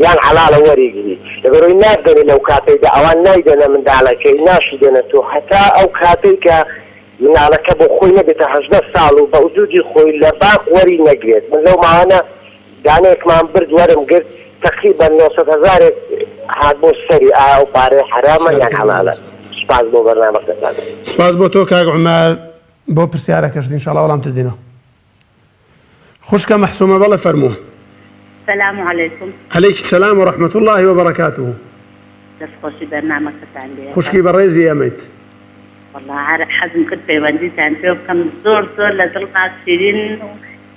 یان عەڵاڵە وەریگری لەبەرئەوەی ناتدەنێ لەو کاتەیدا ئەوان نایدەنە منداڵەکەی ناشیدەنە تۆ هەتا ئەو کاتەی کە منداڵەکە بۆ خۆی نەبێتە 18 ساڵ و بە وجودی خۆی لە بانق وەری نەگرێت من لەو ماوانە دانەیەکمان برد وەرم گرت تەقریبەن 900 هەزارێک هات بۆ سەری ئایا ئەو پارەیە حەرامە یان حەڵاڵە سوپاس بۆ بەرنامەکەتان. سوپاس بۆ تۆ کاک عومەر بۆ پرسیارەکەشت ان شاء اللە وەڵامت دەدەینەوە. خوشکە مەحسومە بەڵێ فەرموو. سلام علیکم. علیک سلام و رحمة اللە و بەرەکاته. دەست خۆشی بەرنامەکەتان لێ. خوشکی بەڕێزی ئێمەیت. وەڵا هەر حەزم کرد پەیوەندیتان پێ بکەم زۆر زۆر لە دڵما شیرین و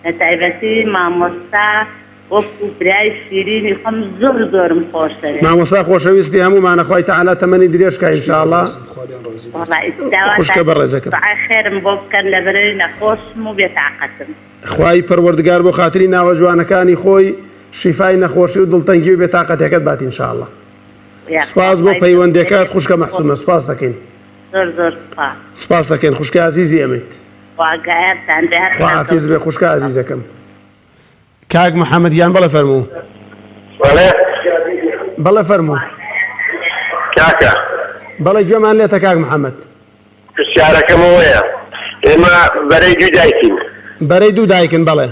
بە تایبەتی مامۆستا وەکو برای شیرینی خۆم زۆر زۆرم خۆشەوێ. مامۆستا خۆشەویستی هەموومانە خوای تەعالا تەمەنی درێژ کا ان شاء اللە. وەڵا داواتان خوشکە بەڕێزەکەم. دوعای خێرم بۆ بکەن لەبەرئەوەی نەخۆشم و بێتاقەتم. خوای پەروەردگار بۆ خاتری ناوە جوانەکانی خۆی شیفای نەخۆشی و دڵتەنگی و بێتاقەتیەکەت بات ان شاء اللە. سپاس بۆ پەیوەندیەکەت خوشکە مەحسومە سپاس دەکەین. زۆر زۆر سپاس. سپاس دەکەین خوشکە ئازیزی ئێمەیت. خوا گایارتان بێ هەر خواحافیز بێ خوشکە ئازیزەکەم. کاک محمد گیان بەڵێ فەرموو. بەڵێ. بەڵێ فەرموو. کاکە. بەڵێ گوێمان لێتە کاک محمد. پرسیارەکەم ئەوەیە ئێمە بەرەی دوو دایکین. بەرەی دوو دایکن بەڵێ.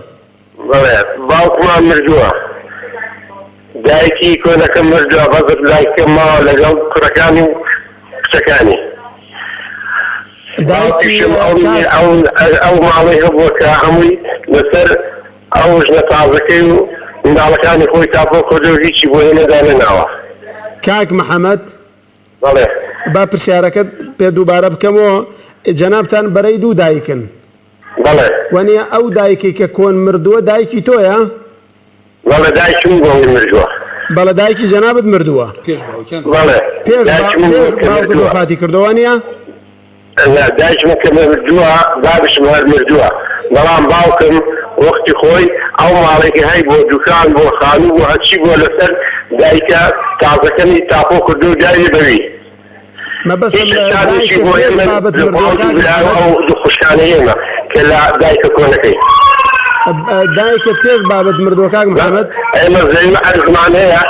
بەڵێ باوکمان مردووە دایکی کۆنەکەم مردووە بەس دایکەم ماوە لەگەڵ کوڕەکانی و کچەکانی. دایکی باوکیشم ئەو ئەو ماڵەی هەبووە کە هەمووی لەسەر ئەو ژنە تازەکەی و منداڵەکانی خۆی تاپۆ کردو و هیچی بۆ ئێمە دانەناوە. کاک محەمەد بەڵێ. با پرسیارەکەت پێ دووبارە بکەمەوە جەنابتان بەرەی دوو دایکن. بەڵێ. وەنیە ئەو دایکەی کە کۆن مردووە دایکی تۆیە؟ بەڵێ دایکی من بۆ من مردووە. بەڵێ دایکی جەنابت مردووە. پێش باوکیان. بەڵێ پێش دایکی من پێش کە باوکت مردووە. وەفاتی کردووە وانیە؟ نا دایکی من کە مردووە بابیشم هەر مردووە بەڵام باوکم وەختی خۆی ئەو ماڵەی کە هەی بۆ دوکان بۆ خانوو بۆ هەرچی بووە لەسەر دایکە تازەکەمی تاپۆ کردووە و داویە بەوی. مەبەستم هیچ لە حسابێکی دایکت بۆ پێش ئێمە بابت لە مردووە باوک و کاک برا و محەمەد؟ ئەو دوو خوشکانەی ئێمە کە لە دایکە کۆنەکەی. دایکت پێش بابت مردووە کاک محەمەد؟ ئێمە زەوی و عەرزمان هەیە.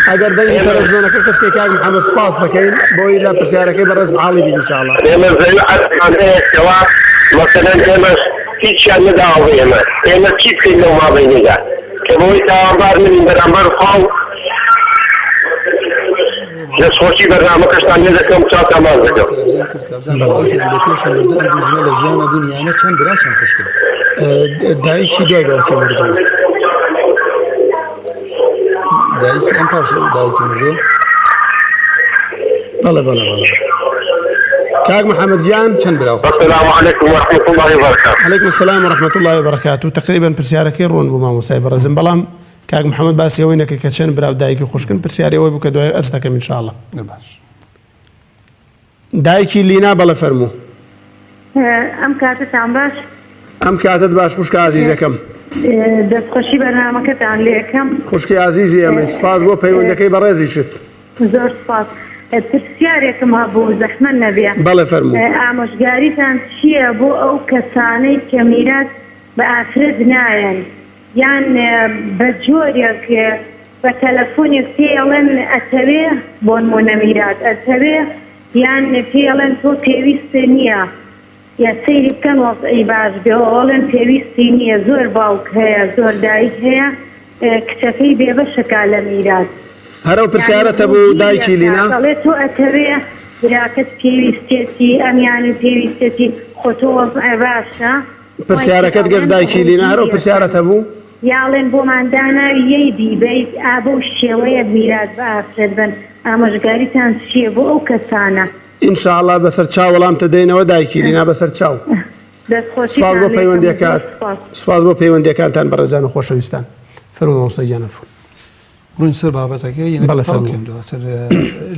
ئەگەر دەنگی تەلەڤزیۆنەکە کەسکەی کاک محەمەد سپاس دەکەین بۆی لە پرسیارەکەی بەڕێز عاڵی بین ان شاء الله. ئێمە زەوی و عەرزمان هەیە کەوا مەسەلەن ئێمەش هیچیان نەداوە بە ئێمە ئێمە چی بکەین لەو مابەینەدا؟ کە بەوەی تاوانبار نەبین بەرامبەر خوا و دەستخۆشی بەرنامەکەشتان لێ دەکەم چاوتان ماچ دەکەم. دایکی دوای باوکی مردووە. دایکی ئەم پاش باوکی مردووە؟ بەڵێ بەڵێ بەڵێ کاک محەممەد گیان چەند برا و خوشک؟ السلام علیکم و رحمة الله و برکاته. علیکم السلام و رحمة الله و برکاته تقریبا پرسیارەکەی ڕوون بوو مامۆستای بەڕێزم بەڵام کاک محەممەد باسی ئەوەی نەکرد کە چەند برا و دایک و خوشکن پرسیاری ئەوەی بوو کە دوای ئەرز دەکەم ان شاء الله. باش. دایکی لینا بەڵێ فەرموو. ئەم کاتەتان باش. ئەم کاتەت باش خوشکە ئازیزەکەم. دەستخۆشی بەرنامەکەتان لێکەم. خوشکی ئازیزی ئێمەی سپاس بۆ پەیوەندەکەی بەڕێزیشت. زۆر سپاس. پرسیارێکم هەبوو زەحمەت نەبێ. بەڵێ فەرموو. ئامۆژگاریتان چییە بۆ ئەو کەسانەی کە میرات بە ئافرەت نایەن یان بە جۆرێک بە تەلەفۆنێک پێی ئەڵێن ئەتەوێ بۆنمونە میرات ئەتەوێ یان پێی ئەڵێن تۆ پێویست نییە یا سەیری بکەن وەزعی باش بێ ئەڵێن پێویستی نییە زۆر باوک هەیە زۆر دایک هەیە کچەکەی بێبەشەکا لە میرات. هەر ئەو پرسیارەت هەبوو دایکی لینا؟ ئەڵێ تۆ ئەتەوێ براکەت پێویستێتی ئەمیانی پێویستێتی خۆ تۆ وەزعێ باشە. پرسیارەکەت گەشت دایکی لینا هەر ئەو پرسیارەت هەبوو؟ یاڵێن بۆمان داناوی یەی بیبەیت ئا بەو شێوەیە میرات بە ئافرەت بەن ئامۆژگاریتان چیە بۆ ئەو کەسانە؟ ان شاء اللە بەسەر چاو وەڵامتە دەینەوە دایکی لینا بەسەر چاو. دەستخۆشیتان سپاس بۆ لێکەم زۆر پەیوەندیەکات سپاس. سپاس بۆ پەیوەندیەکانتان بەڕێزان و خۆشەویستان فەرموو مامۆستا گیان عەفو. بڕۆین سەر بابەتەکە یەنە بەڵێ تاو فەرموو. کەین دواتر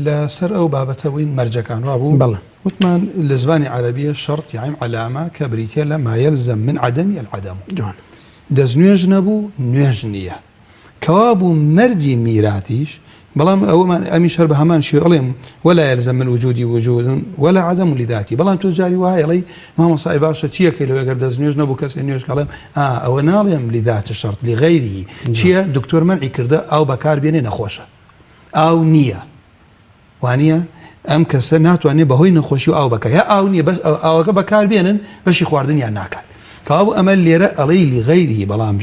لە سەر ئەو بابەتە بووین مەرجەکان وابوو بەڵێ. وتمان لە زمانی عەرەبیە شەرط یایم عەلامە کە بریتیە لە ما یلزم من عدمی العدم جوان. دەستنوێژ نەبوو نوێژ نییە. کەوابوو مەرجی میراتیش، بەڵام ئەوەمان ئەمیش هەر بە هەمان شێوە ئەڵێم ولا يلزم من وجودی وجود ولا عدم لذاتی بەڵام تۆ جاری وایە ئەڵێی مامۆستا ئەی باشە چیەکەی لەوێ گەر دەستنوێژ نەبوو کەسێ نوێژ کە ئەڵێم ئا ئەوە ناڵێم لذات شرط لغیره چییە دکتۆر مەنعی کردە ئاو بەکار بێنێ نەخۆشە ئاو نییە وانیە ئەم کەسە ناتوانێت بەهۆی نەخۆشی و ئاو بەکە یا ئاو نییە بەس ئاوەکە بەکاربێنن بەشی خواردنیان ناکات کەوابوو ئەمە لێرە ئەڵێی لغەیری بەڵام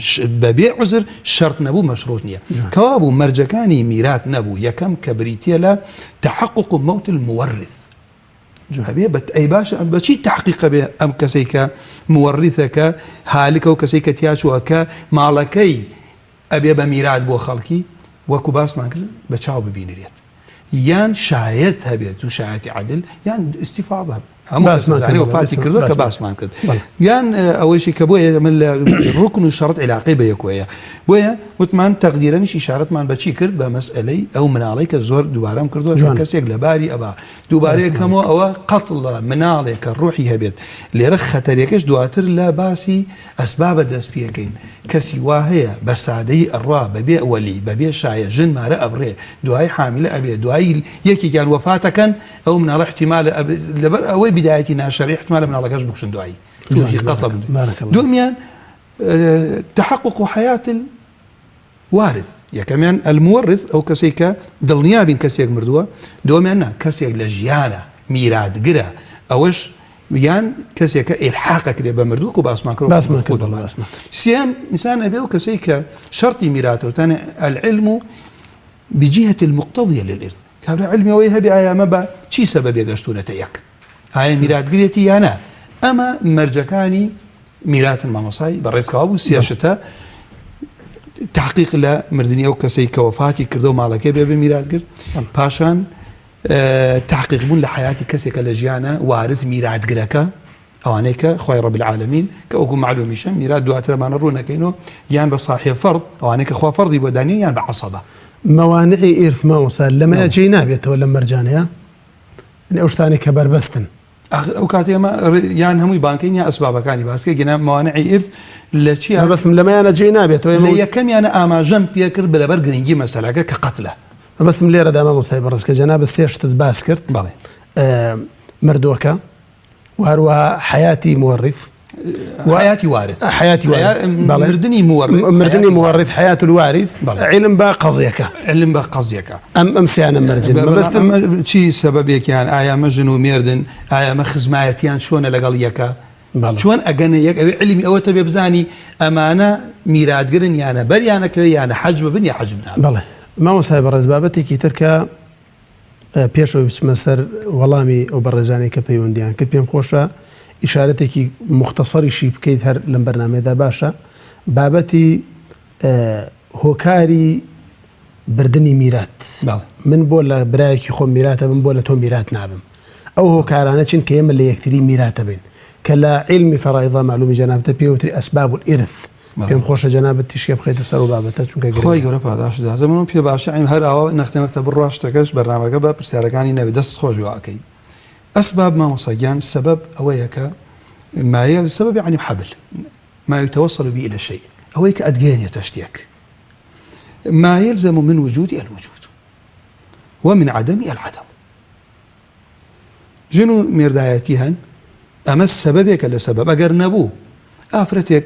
بەبێ عوزر شەرت نەبوو مەشروط نییە کەوابوو مەرجەکانی میرات نەبوو یەکەم کە بریتە لە تحقق موت المورث هەبێ بە ئەی باشە بەچی تحقیقە بێ ئەم کەسەی کە مورثەکە هالکە و کەسەی کە تیاچووە کە ماڵەکەی ئەبێ بە میرات بۆ خەڵکی وەکو باسمان کرد بە چاو ببینرێت یان شایەت هەبێت و شایەتی عادل یان ئیسیفاض هەبێت هەموو کەس وفاتی کردو کە باسمان کرد یان ئەوەیشی کە بۆیە من لە ڕکن و شەڕت عیلاقەی بە یەکۆیە بۆیە وتمان تەقدیرەنیش ئیشارەتمان بەچی کرد بە مەسئلەی ئەو مناڵی کە زۆر دووبارەم کردووە کەسێک لە باری ئەبا دووبارەیە کەمەوە ئەوە قەتڵە مناڵێک کە ڕوحی هەبێت لێرە خەتەرێکەش دواتر لە باسی ئەسبابە دەست پێکەین کەسی وا هەیە بە سادەیی ئەڕوا بەبێ وەلی بەبێ شایە ژن مارە ئەبڕێ دوایی حامیلە ئەبێ دوایی یەکێکیان وەفاتەکەن ئەو مناڵە احتیمالە لەبەر ئەوەی بدایەتی ناشەرعی احتیمالە مناڵەکەش بکوژن دوایی تووشی قەتڵ بن دووەمیان تحقق حیات وارث یەکەمیان المورث ئەو کەسەی کە دڵنیا بین کەسێک مردووە دووەمیان نا کەسێک لە ژیانە میراتگرە ئەوەش یان کەسێکە ئیلحاقەکرێ بە مردوو و باسمان کرد باسمان کرد باسمان سێم ئینسان ئەبێ و کەسێک کە شەرتی میراتەوە تانە العلم بجهة المقتضية للإرث کابرا علمی ئەوەی هەبێ ئایا ئەمە بە چی سەبەبێ گەشتوونەتە یەک ئایا میراتگرێتی یا نا ئەمە مەرجەکانی میراتن مامۆسای بەڕێز کەوابوو سێ شتە تحقیق لە مردنی ئەو کەسەی کە وەفاتی کردو ماڵەکەی بێ بە میرات گرت پاشان تحقیق بوون لە حیاتی کەسێکە لە ژیانە وارث میراتگرەکە ئەوانەی کە خوای رب العالمین کە وەکو معلومیشە میرات دواترمانە ڕوون نەکەینەوە یان بە صاحب فەرض ئەوانەی کە خوا فەرضی بۆ دانیە یان بە عەسەبە. مەوانعی ئیرث مامۆستا لەمەیا جێی نابێتەوە لەم مەرجانەیە؟ یانی ئەو شتانەی کە بەربەستن. ئاخر ئەو کاتەی ئەمە یان هەمووی بانکەین یا ئەسبابەکانی باس کەی گەنا مەوانعی ئیرث لە چیە؟ مەبەستم لەمەیانە جێی نابێتەوە ئێمە لە یەکەمیانە ئاماژەم پێ کرد لەبەر گرنگی مەسەلەکە کە قەتلە. مەبەستم لێرەدا مامۆستای بەڕێز کە جەنابت سێ شتت باس کرد بەڵێ. مردووەکە و هەروەها حیاتی مورث حیاتی وارث حیاتی وارث مردنی مورث مردنی مورث حیات الوارث علم بە قەزیەکە علم بە قەزیەکە ئەم ئەم سیانە مەرجن مەبەستم چی سەبەبێکیان ئایا مە ژن و مێردن ئایا مە خزمایەتیان چۆنە لەگەڵ یەکە چۆن ئەگەنە یەک ئەوێ علمی ئەوە تەبێ بزانی ئەمانە میراتگرن یانە بەریانەکەوێ یانە حەج ببن یا حەج بنابن بەڵێ مامۆستای بەڕێز بابەتێکی تر کە پێش ئەوەی بچمە سەر وەڵامی ئەو بەڕێزانەی کە پەیوەندیان کرد پێم خۆشە ئیشارەتێکی موختەسەریشی بکەیت هەر لەم بەرنامەیەدا باشە بابەتی هۆکاری بردنی میرات من بۆ لە برایەکی خۆم میراتە بم بۆ لە تۆ میرات نابم ئەو هۆکارانە چین کە ئێمە لە یەکتری میراتە بین کە لە عیلمی فەرائیضا معلومی جەنابتە پێوتری ئەسباب الئرث پێم خۆشە جەنابت تیشکێ بخەیتە سەر ئەو بابەتە چونکە گرنگە. خوای گەورە پاداشت داتە من پێ باشە عیم هەر ئاوا نەختە نەختە بڕوا شتەکەش بەرنامەکە بە پرسیارەکانی نەبێ دەست خۆش بێ ئەکەی ئەسباب مامۆستا گیان سەبەب ئەوەیە کە مایە سەبەب یعنی حەبل ما يتوصل به إلى شيء ئەوەی کە ئەتگەیەنێتە شتێک ما يلزم من وجود الوجود ومن عدم العدم ژن و مێردایەتی هەن ئەمە سەبەبێکە لە سەبەب ئەگەر نەبوو ئافرەتێک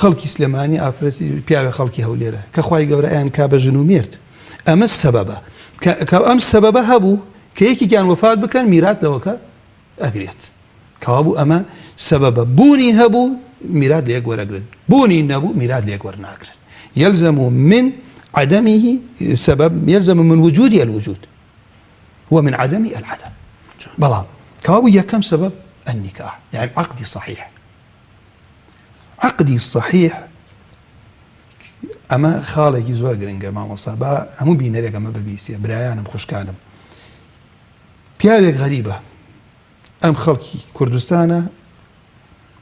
خەڵکی سلێمانی ئافرەتی پیاوێ خەڵکی هەولێرە کە خوای گەورە ئەیان کا بە ژن و مێرد ئەمە سەبەبە کە ئەم سەبەبە هەبوو کە یەکێکیان وەفات بکەن میرات لەوەکە ئەگرێت کەوابوو ئەمە سەبەبە بوونی هەبوو میرات لە یەک وەرەگرن بوونی نەبوو میرات لە یەک وەرناگرن يلزم من عدمه سبب يلزم من وجود الوجود ومن عدم العدم بەڵام کەوابوو یەکەم سەبەب النکاح یعنی عقدی صحیح عقدی صحیح ئەمە خاڵێکی زۆر گرنگە مامۆستا با هەموو بینەرێک ئەمە ببیسێ برایانم خوشکانم پیاوێک غەریبە ئەم خەڵکی کوردستانە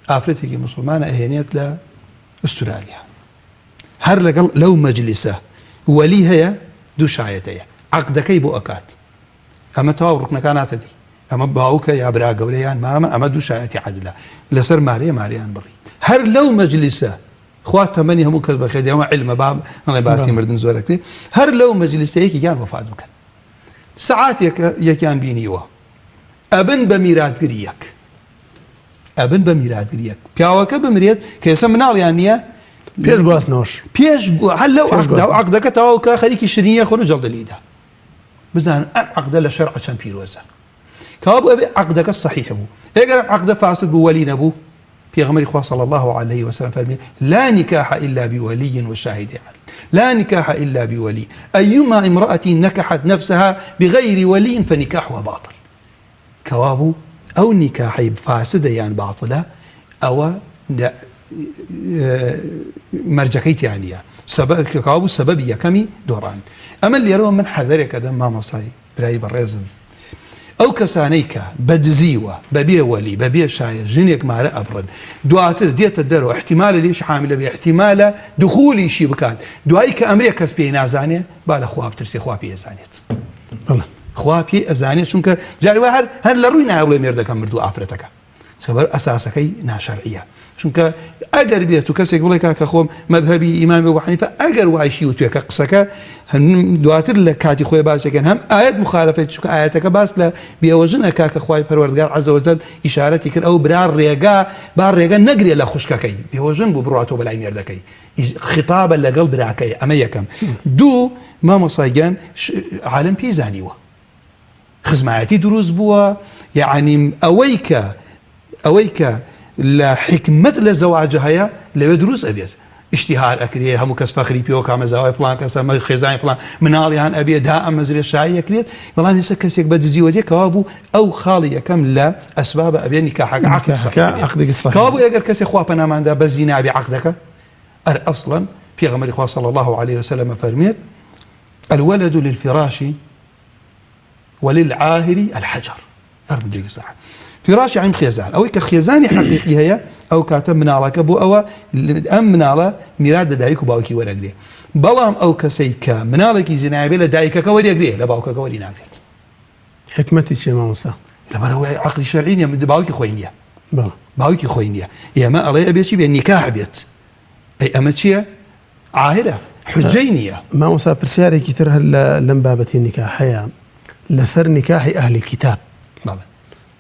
ئافرەتێکی مسلمانە ئەهێنێت لە ئوسترالیا هەر لەگەڵ لەو مەجلیسە وەلی هەیە دوو شایەت هەیە عەقدەکەی بۆ ئەکات ئەمە تەواو ڕکنەکان هاتە دی ئەمە باوکە یا برا گەورە یان مامە ئەمە دوو شایەتی عەدلە لەسەر مارەیە ماریان بڕی هەر لەو مەجلیسە. خوا تەمەنی هەموو کەس بەخێر ئەمە عیلمە با نەڵێ باسی مردن زۆر ئەکرێ هەر لەو مەجلیسە یەکێکیان وەفات بکەن سەعاتێک یەکیان بینیوە ئەبن بە میراتگری یەک ئەبن بە میراتگری یەک پیاوەکە بمرێت کە ئێستا مناڵیان نییە پێش گواستنەوەش پێش هەر لەو عەقدا و عەقدەکە تەواو کە خەریکی شرینیە خۆن و جەڵدە لیدا بزان ئەم عەقدە لە شەرع چەند پیرۆزە کەوابوو ئەبێ عەقدەکە صحیح بوو ئەگەر ئەم عەقدە فاسد بوو وەلی نەبوو پێغەمبەری خوا صلی الله علیه وسلم فەرمی لا نکاح الا بولي وشاهد عدل لا نکاح الا بولي ايما امرأة نكحت نفسها بغير ولي فنکاحها باطل کەوابوو ئەو نیکاحەی فاسدە یان باطلە ئەوە مەرجەکەی تیا نییە کەوابوو سەبەبی یەکەمی دۆڕان ئەمە لێرەوە من حەذەرێک ئەدەم مامۆستای برای بەڕێزم ئەو کەسانەی کە بە دزیوە بە بێ وەلی بە بێ شایە ژنێک مارە ئەبڕن دواتر دێتە دەرەوە احتیمالە لێش حامیلە بێ احتیمالە دخولیشی بکات دوایی کە ئەمرێ کەس پێی نازانێ با لە خوا بترسێ خوا پێی ئەزانێت خوا پێی ئەزانێت چونکە جاری وایە هەر هەر لە ڕووی نایە بڵێ مێردەکەم مردوو ئافرەتەکە سەبەر ئەساسەکەی ناشەرعیە چونکە ئەگەر بێت و کەسێک بڵێ کاکە خۆم مەذهبی ئیمامی ئەبو حەنیفە ئەگەر وایشی وتوێ کە قسەکە دواتر لە کاتی خۆی باسێکن هەم ئاەت مخالفەت چونکە ئاەتەکە باس لە بێوەژنە کاکە خوای پەروەردگار عز وجل ئیشارەتی کرد ئەو برا ڕێگا با ڕێگە نەگرێ لە خوشکەکەی بێوەژن بوو بڕاتەوە بەلای مێردەکەی خطابە لەگەڵ براکەی ئەمە یەکەم دوو مامۆسای گیان عالم پێی زانیوە خزمایەتی دروست بووە یەعنی ئەوەی کە ئەوەی کە لە حیکمەت لە زەواجە هەیە لەوێ دروست ئەبێت ئیشتیهار ئەکرێ هەموو کەس فەخری پێوە کامە زاوای فڵان کەسە مە خێزانی فڵان مناڵیان ئەبێ دا ئەمەزرێ شایی ئەکرێت بەڵام ئێستا کەسێک بە دزیوە دێ کەوا بوو ئەو خاڵی یەکەم لە ئەسبابە ئەبێ نیکاحەکە عەقد نیکاحەکە عەقدێکی صحیح کەوا بوو ئەگەر کەسێ خوا پەناماندا بە زینا بێ عەقدەکە ئەر ئەسڵەن پێغەمبەری خوا صلی الله علیه وسلم فەرمێت الولد للفراش وللعاهر الحجر فەرموودەیەکی سەحە فراش یعنی خێزان ئەوەی کە خێزانی حەقیقی هەیە ئەو کاتە مناڵەکە بۆ ئەوە ئەم مناڵە میرات لە دایک و باوکی وەرەگرێ بەڵام ئەو کەسەی کە مناڵێکی زینایبێ لە دایکەکە وەریەگرێ لە باوکەکە وەری ناگرێت حکمەتی چیە مامۆستا؟ لەبەرئەوەی عەقدی شەرعی نیە باوکی خۆی نییە باوکی خۆی نییە ئێمە ئەڵێ ئەبێ چی بێ نیکاح بێت ئەی ئەمە چییە عاهرە حجەی نییە. مامۆستا پرسیارێکی تر هەر لە لەم بابەتی نیکاحەیە لەسەر نیکاحی ئەهلی کیتاب بەڵێ.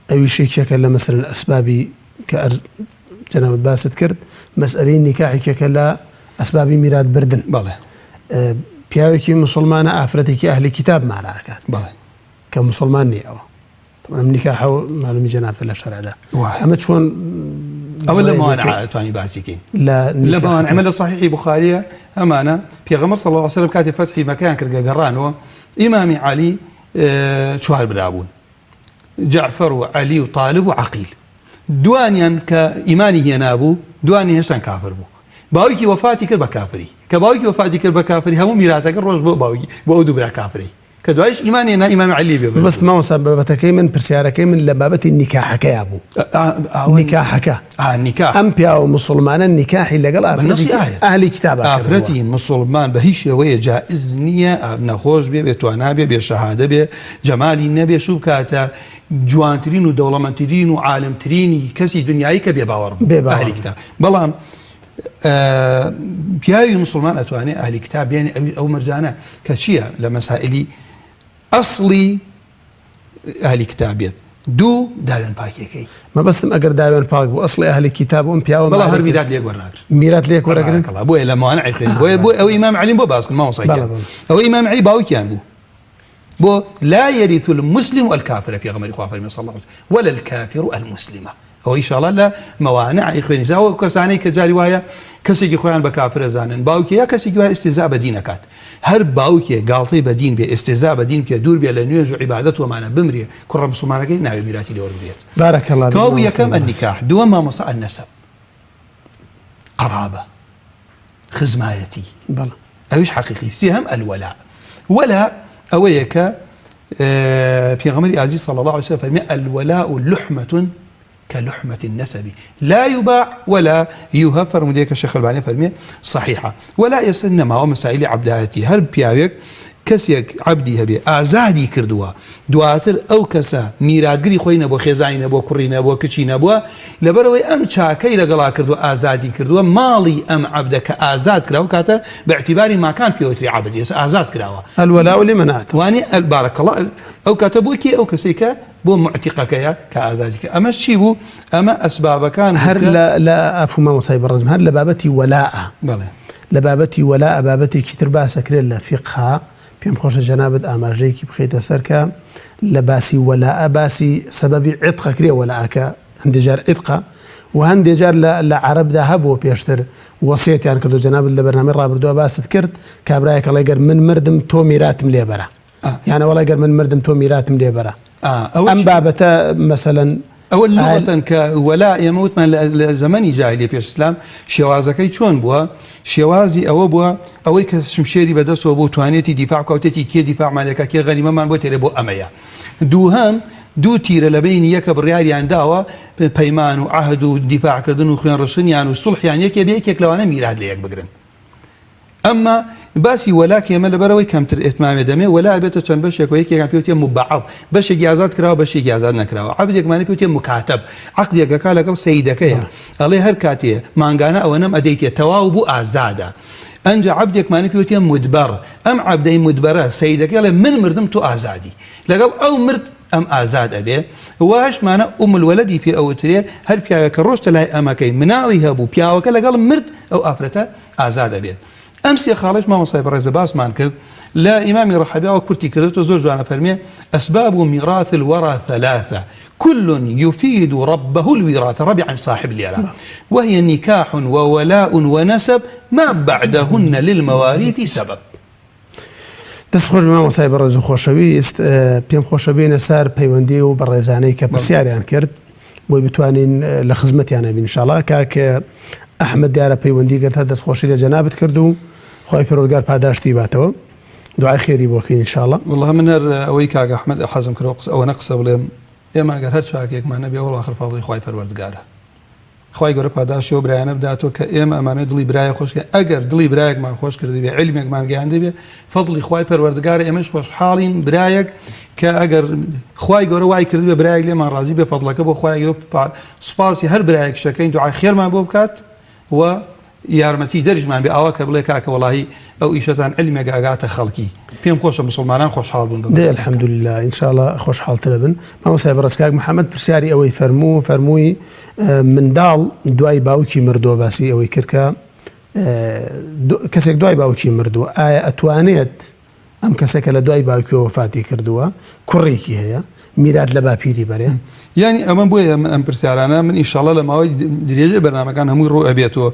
ئەویش یەکێکە لە مەسەلەن ئەسبابی کە ئەرز جەنابت باست کرد مەسئەلەی نیکاح یەکێکە لە ئەسبابی میرات بردن. بەڵێ. پیاوێکی موسڵمانە ئافرەتێکی ئەهلی کیتاب مارە ئەکات. بەڵێ. کە موسڵمان نییە ئەوە. طبعا ئەم نیکاحە معلومی جەنابتە لە شەرعدا ئەمە چۆن ئەوە لە موانع توانی باسی کەین لە موانع ئەمە لە صحیحی بخاریە ئەمانە پێغەمبەر صلی الله علیه وسلم کاتی فەتحی مەکەیان کرد گەڕانەوە ئیمامی عەلی چوار برا بوون جعفر و عەلی و طالب و عەقیل دوانیان کە ئیمانی هێنابوو دوانی هێشتان کافر بوو باوکی وەفاتی کرد بە کافری کە باوکی وەفاتی کرد بە کافری هەموو میراتەکە ڕۆژ بۆ باوکی بۆ ئەو دوو برا کافری کە دوایش ئیمان هێنا ئیمام عەلی بێ بەس مامۆستا بابەتەکەی من پرسیارەکەی من لە بابەتی نیکاحەکەیا بوو نیکاحەکە نیکاح ئەم پیاوە موسڵمانە نیکاحی لەگەڵ ئافرەتی ئەهلی کتاب ئافرەتی موسڵمان بە هیچ شێوەیە جائز نییە نەخۆش بێ بێ توانا بێ بێ شەهادە بێ جەمالی نەبێ شوو بکاتە جوانترین و دەوڵەمەندترین و عالمترینی کەسی دنیایی کە بێ باوەڕ بێ ئەهلی کتاب بەڵام پیاوی مسلمان ئەتوانێ ئەهلی کتاب بێنێ ئەوی ئەو مەرجانە کە چییە لە مەسائلی ئەسڵی ئەهلی کتاب بێت دوو داوێن پاکیەکەی مەبەستم ئەگەر داوێن پاک بوو ئەسڵی ئەهلی کتاب ئەم پیاوە بەڵام هەر میرات لێک وەرناگرن میرات لێک وەرەگرن بۆیە لە موانعی خوێن بۆیە بۆ ئەو ئیمام عەلیم بۆ باس کرد مامۆستا گیان ئەوە ئیمام عەلی باوکیان بوو بۆ لا يرث المسلم الكافر پێغەمبەری خوا فەرمی صلی الله علیه وسلم ولا الكافر المسلم ئەوە ئیشاڵا لە مەوانع ئەیخوێنی جا ئەو کەسانەی کە جاری وایە کەسێکی خۆیان بە کافر ئەزانن باوکی یا کەسێکی وایە ئیستیزا بە دین ئەکات هەر باوکێ گاڵتەی بە دین بێ ئیستیزا بە دین بکێ دوور بێ لە نوێژ و عیبادەت وەمانە بمرێ کوڕە مسوڵمانەکەی ناوێ میراتی لێ وەربگرێت بارك الله کەوا بوو یەکەم النکاح دووەم مامۆستا النسب قەرابە خزمایەتی بەڵێ ئەویش حەقیقی سێهەم الولاء وەلا ئەوەیە کە پێغەمبەری ئازیز صلی الله علیه وسلم فەرمی الولاء لحمة كلحمة النسب لا يباع ولا يوهب فەرمودەیە کە شێخ ئەلبانی فەرمی صحیحە وەلا ئێستا نەماوە مەسائلی عەبدایەتی هەر پیاوێک. کەسێک عەبدی هەبێ ئازادی کردووە دواتر ئەو کەسە میراتگری خۆی نەبووە خێزانی نەبووە کوڕی نەبووە کچی نەبووە لەبەرئەوەی ئەم چاکەی لەگەڵا کردووە ئازادی کردووە ماڵی ئەم عەبدە کە ئازاد کرا ئەو کاتە بە ئیعتیباری ماکان پێوتری عەبد ئێستا ئازاد کراوە الولاء لمن اعتق وانی بارک الله ئەو کاتە بۆ کێ ئەو کەسێک کە بۆ معتیقەکەیە کە ئازادی کرد ئەمەش چی بوو ئەمە ئەسبابەکان هەر لە لە ئەفو مامۆستای بەڕێزم هەر لە بابەتی وەلاء بەڵێ لە بابەتی وەلاء بابەتێکی تر باسەکرێت لە فیقها پێم خۆشە جەنابت ئاماژەیەکی بخەیتە سەر کە لە باسی وەلاء باسی سەبەبی عیتقە کرێ وەلاءەکە هەندێ جار عیتقە و هەندێ جار لە لە عەرەبدا هەبووە پێشتر وەسیەتیان کردو جەنابت لە بەرنامەی ڕابردووە باست کرد کابرایەک ئەڵێ گەر من مردم تۆ میراتم لێ بەرە یان ئەوەڵێ گەر من مردم تۆ میراتم لێ بەرە ئەم بابەتە مەسەلەن ئەوە لغەتەن کە وەلا ئێمە وتمان لە زەمەنی جاهلیە پێش ئیسلام شێوازەکەی چۆن بووە شێوازی ئەوە بووە ئەوەی کە شمشێری بەدەستەوە بۆ توانێتی دیفاع کەوتێتی کێ دیفاعمان لەکە کێ غەنیمەمان بۆ تێرێ بۆ ئەمەیە دووهەم دوو تیرە لە بینی یەکە بڕیاریان داوە پەیمان و عهد و دیفاعکردن و خوێن ڕشتنیان و سوڵحیان یەکێ بێ یەکێک لەوانە میرات لە یەک بگرن ئەمما باسی وەلا کە ئێمە لەبەرئەوەی کەمتر ئیهتمامێ دەمێ وەلا ئەبێتە چەند بەشێک و یەکێکیان پێ وتێ مبعض بەشێکی ئازاد کراوە بەشێکی ئازاد نەکراوە عەبدێکمانی پێ وتێ مکاتب عەقدێک ئەکا لەگەڵ سەیدەکەیە ئەڵێ هەر کاتێ مانگانە ئەوەنەم ئەدەیتێ تەواو بوو ئازادە ئەنجا عەبدێکمانی پێ وتێ مدبەڕ ئەم عەبدەی مدبەرە سەیدەکەی ئەڵێ من مردم تۆ ئازادی لەگەڵ ئەو مرد ئەم ئازاد ئەبێ واشمانە ئوم الولدی پێ ئەوترێ هەر پیاوێک کە ڕۆشتە لای ئەمەکەی مناڵی هەبوو پیاوەکە لەگەڵ مرد ئەو ئافرەتە ئازاد ئەبێت ئەم سێ خاڵەش مامۆستای بەڕێزە باسمان کرد لە ئیمامی ڕەحەبیاوە کورتی کردێتەوە زۆر جوانە فەرمێ أسباب ميراث الورى ثلاثة كل يفيد ربه الوراثة ربي عن صاحب ليرة وهي نكاح وولاء ونسب ما بعدهن للمواريث سبب دەست خۆش مامۆستای بەڕێز و خۆشەویست پێم خۆشە بێنە سەر پەیوەندی و بەڕێزانەی کە پرسیاریان کرد بۆی بتوانین لە خزمەتیانە بین ئینشاڵا کاک ئەحمد دیارە پەیوەندی گرت هەر دەستخۆشی لە جەنابت کرد و خی پەروەردگار پاداشتی باتەوە دوعای خێری بۆ کەین ئینشاڵا والله من هەر ئەوەی کاک ئەحمد حەزم کرد قسە ئەوەنە قسە بڵێم ئێمە ئەگەر هەر چاکێکمان نەبێ وەڵا ئاخر فەزڵی خوای پەروەردگارە خوای گەورە پاداشتی ئەو برایانە بداتەوە کە ئێمە ئەمانەوێت دڵی برایە خۆش کەین ئەگەر دڵی برایەکمان خۆش کردبێ عیلمێکمان گەیاندبێ فەضلی خوای پەروەردگارە ئێمەش خۆشحاڵین برایەک کە ئەگەر خوای گەورە وای کردبێ برایەک لێمان ڕازی بێ فەضلەکە بۆ خوای گەورە سوپاسی هەر برایەک شەکەین دوعای خێرمان بۆ بکات و یارمەتی دەریشمان بێ ئاوا کە بڵێ کاکە وەڵاهی ئەو ئیشەتان عیلمێک ئەگاتە خەڵکی پێم خۆشە مسوڵمانان خۆشحاڵ بوون بە دەی الحمدللە ان شاء اللە خۆشحاڵترە بن مامۆستای بەڕێز کاک محمد پرسیاری ئەوەی فەرموو فەرمووی منداڵ دوای باوکی مردووە باسی ئەوەی کرد کە کەسێک دوای باوکی مردووە ئایا ئەتوانێت ئەم کەسە کە لە دوای باوکیەوە وەفاتی کردووە کوڕێکی هەیە میرات لە باپیری بەرێ؟ یانی ئەمە بۆیە من ئەم پرسیارانە من ئیشەڵا لە ماوەی درێژەی بەرنامەکان هەمووی ڕوو ئەبێتەوە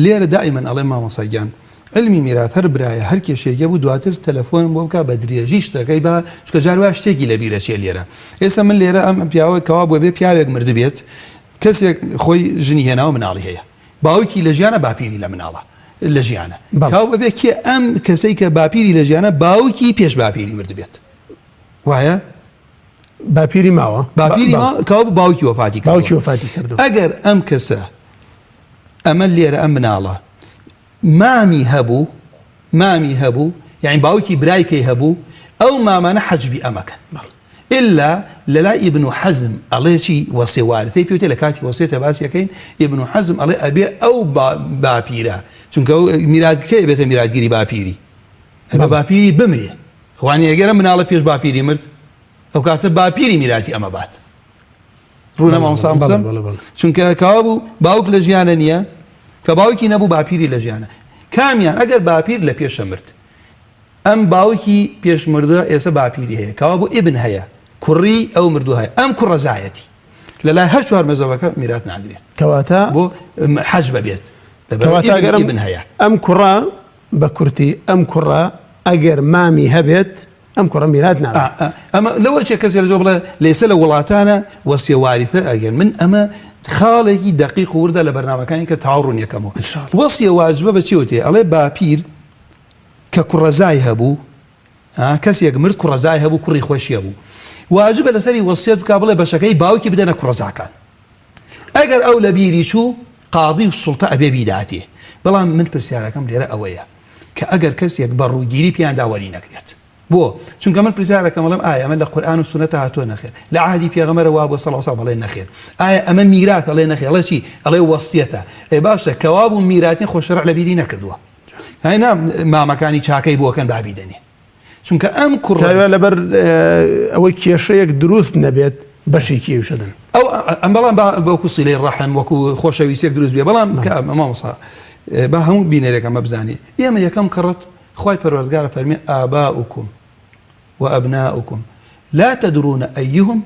لێرە دائیمەن ئەڵێم مامۆستا گیان علمی میرات هەر برایە هەر کێشەیەکی بوو دواتر تەلەفۆنم بۆ بکە بە درێژی شتەکەی با چونکە جار وایە شتێکی لە بیرە چێ لێرە ئێستا من لێرە ئەم پیاوە کەوا بووە بێ پیاوێک مردبێت کەسێک خۆی ژنی هێناوە مناڵی هەیە باوکی لە ژیانە باپیری لە مناڵە لە ژیانە کاو بەبێ کێ ئەم کەسەی کە باپیری لە ژیانە باوکی پێش باپیری مردبێت وایە باپیری ماوە باپیری کاو باوکی وەفاتی باوکی وەفاتی کردو ئەگەر ئەم کەسە ئەمە لێرە ئەم مناڵە مامی هەبوو مامی هەبوو یعنی باوکی برایکەی هەبوو ئەو مامانە حەجبی ئەمەکەن بەڵ ئیلا لەلای ئیبن حەزم ئەڵێ چی وەسێ وارثەی پێوتێ لە کاتی وەسێتە باسی ئەکەین ئیبن حەزم ئەڵێ ئەبێ ئەو باپیرە چونکە ئەو میراتگرەکەی ئەبێتە میراتگری باپیری ئەبێ باپیری بمرێ وانی ئەگەرە مناڵە پێش باپیری مرد ئەو کاتە باپیری میراتی ئەمە بات ڕوونە مامۆستا قسەم چونکە کاوە بوو باوک لە ژیانە نییە کە باوکی نەبوو باپیری لە ژیانە کامیان ئەگەر باپیر لە پێشە مرد ئەم باوکی پێش مردوە ئێسە باپیری هەیە کەوابوو ئیبن هەیە کوڕی ئەو مردوە هەیە ئەم کوڕەزایەتی لەلای هەر چوار مەزەبەکە میرات ناگرێت کەواتە بۆ حەج بەبێت کەواتە ئەگەر ئیبن هەیە ئەم کوڕە بە کورتی ئەم کوڕە ئەگەر مامی هەبێت ئەم کوڕە میرات نابێت ئەمە لەوە چێ کەسێ لە بڵێ لێسە لە وڵاتانە وەسیە واریثە ئەگەر من ئەمە خاڵێکی دەقیق و وردە لە بەرنامەکانی کە تاو ڕوونیەکەمەوە وەسیە واجبە بە چیوتێ ئەڵێ باپیر کە کوڕەزای هەبوو ها کەسێک مرد کوڕەزای هەبوو کوڕی خۆشی هەبوو واجبە لەسەری وەسیەت بکا بڵێ بەشەکەی باوکی بدەنە کوڕەزاکان ئەگەر ئەو لە بیری چوو قاضی و سوڵتە ئەبێ بیداتێ بەڵام من پرسیارەکەم لێرە ئەوەیە کە ئەگەر کەسێک بە ڕووگیری پیاندا وەری نەگرێت. بۆ؟ چونکە من پرسیار ئەکەم ئەڵێم ئایا ئەمە لە قورئان و سوننەتا هاتووە؟ نەخێر. لە عەهدی پێغەمبەرە وا بووە صلی اللە علیە ئەڵێ نەخێر. ئایا ئەمە میراتە؟ ئەڵێ نەخێر. ئەڵێ چی؟ ئەڵێ وەسیەتە. ئێ باشە کەوابوو میرات نیە خۆ شەرع لەبیری نەکردووە. هەی نا مامەکانی چاکەی بۆ کەن با بیدەنێ. چونکە ئەم کوڕە جا لەبەر ئەوەی کێشەیەک دروست نەبێت بەشێکی ئەویش ئەدەن. ئەو ئەم بەڵام با وەکو سیلەی ڕەحم وەکو خۆشەویستیەک دروست بێ بەڵام کە مامۆستا با هەموو بینەرێک ئەمە بزانێ ئێمە یەکەم کەڕەت خوای پەروەردگار ئەفەرمێ آباؤکم وابناؤکم لا تدرون ایهم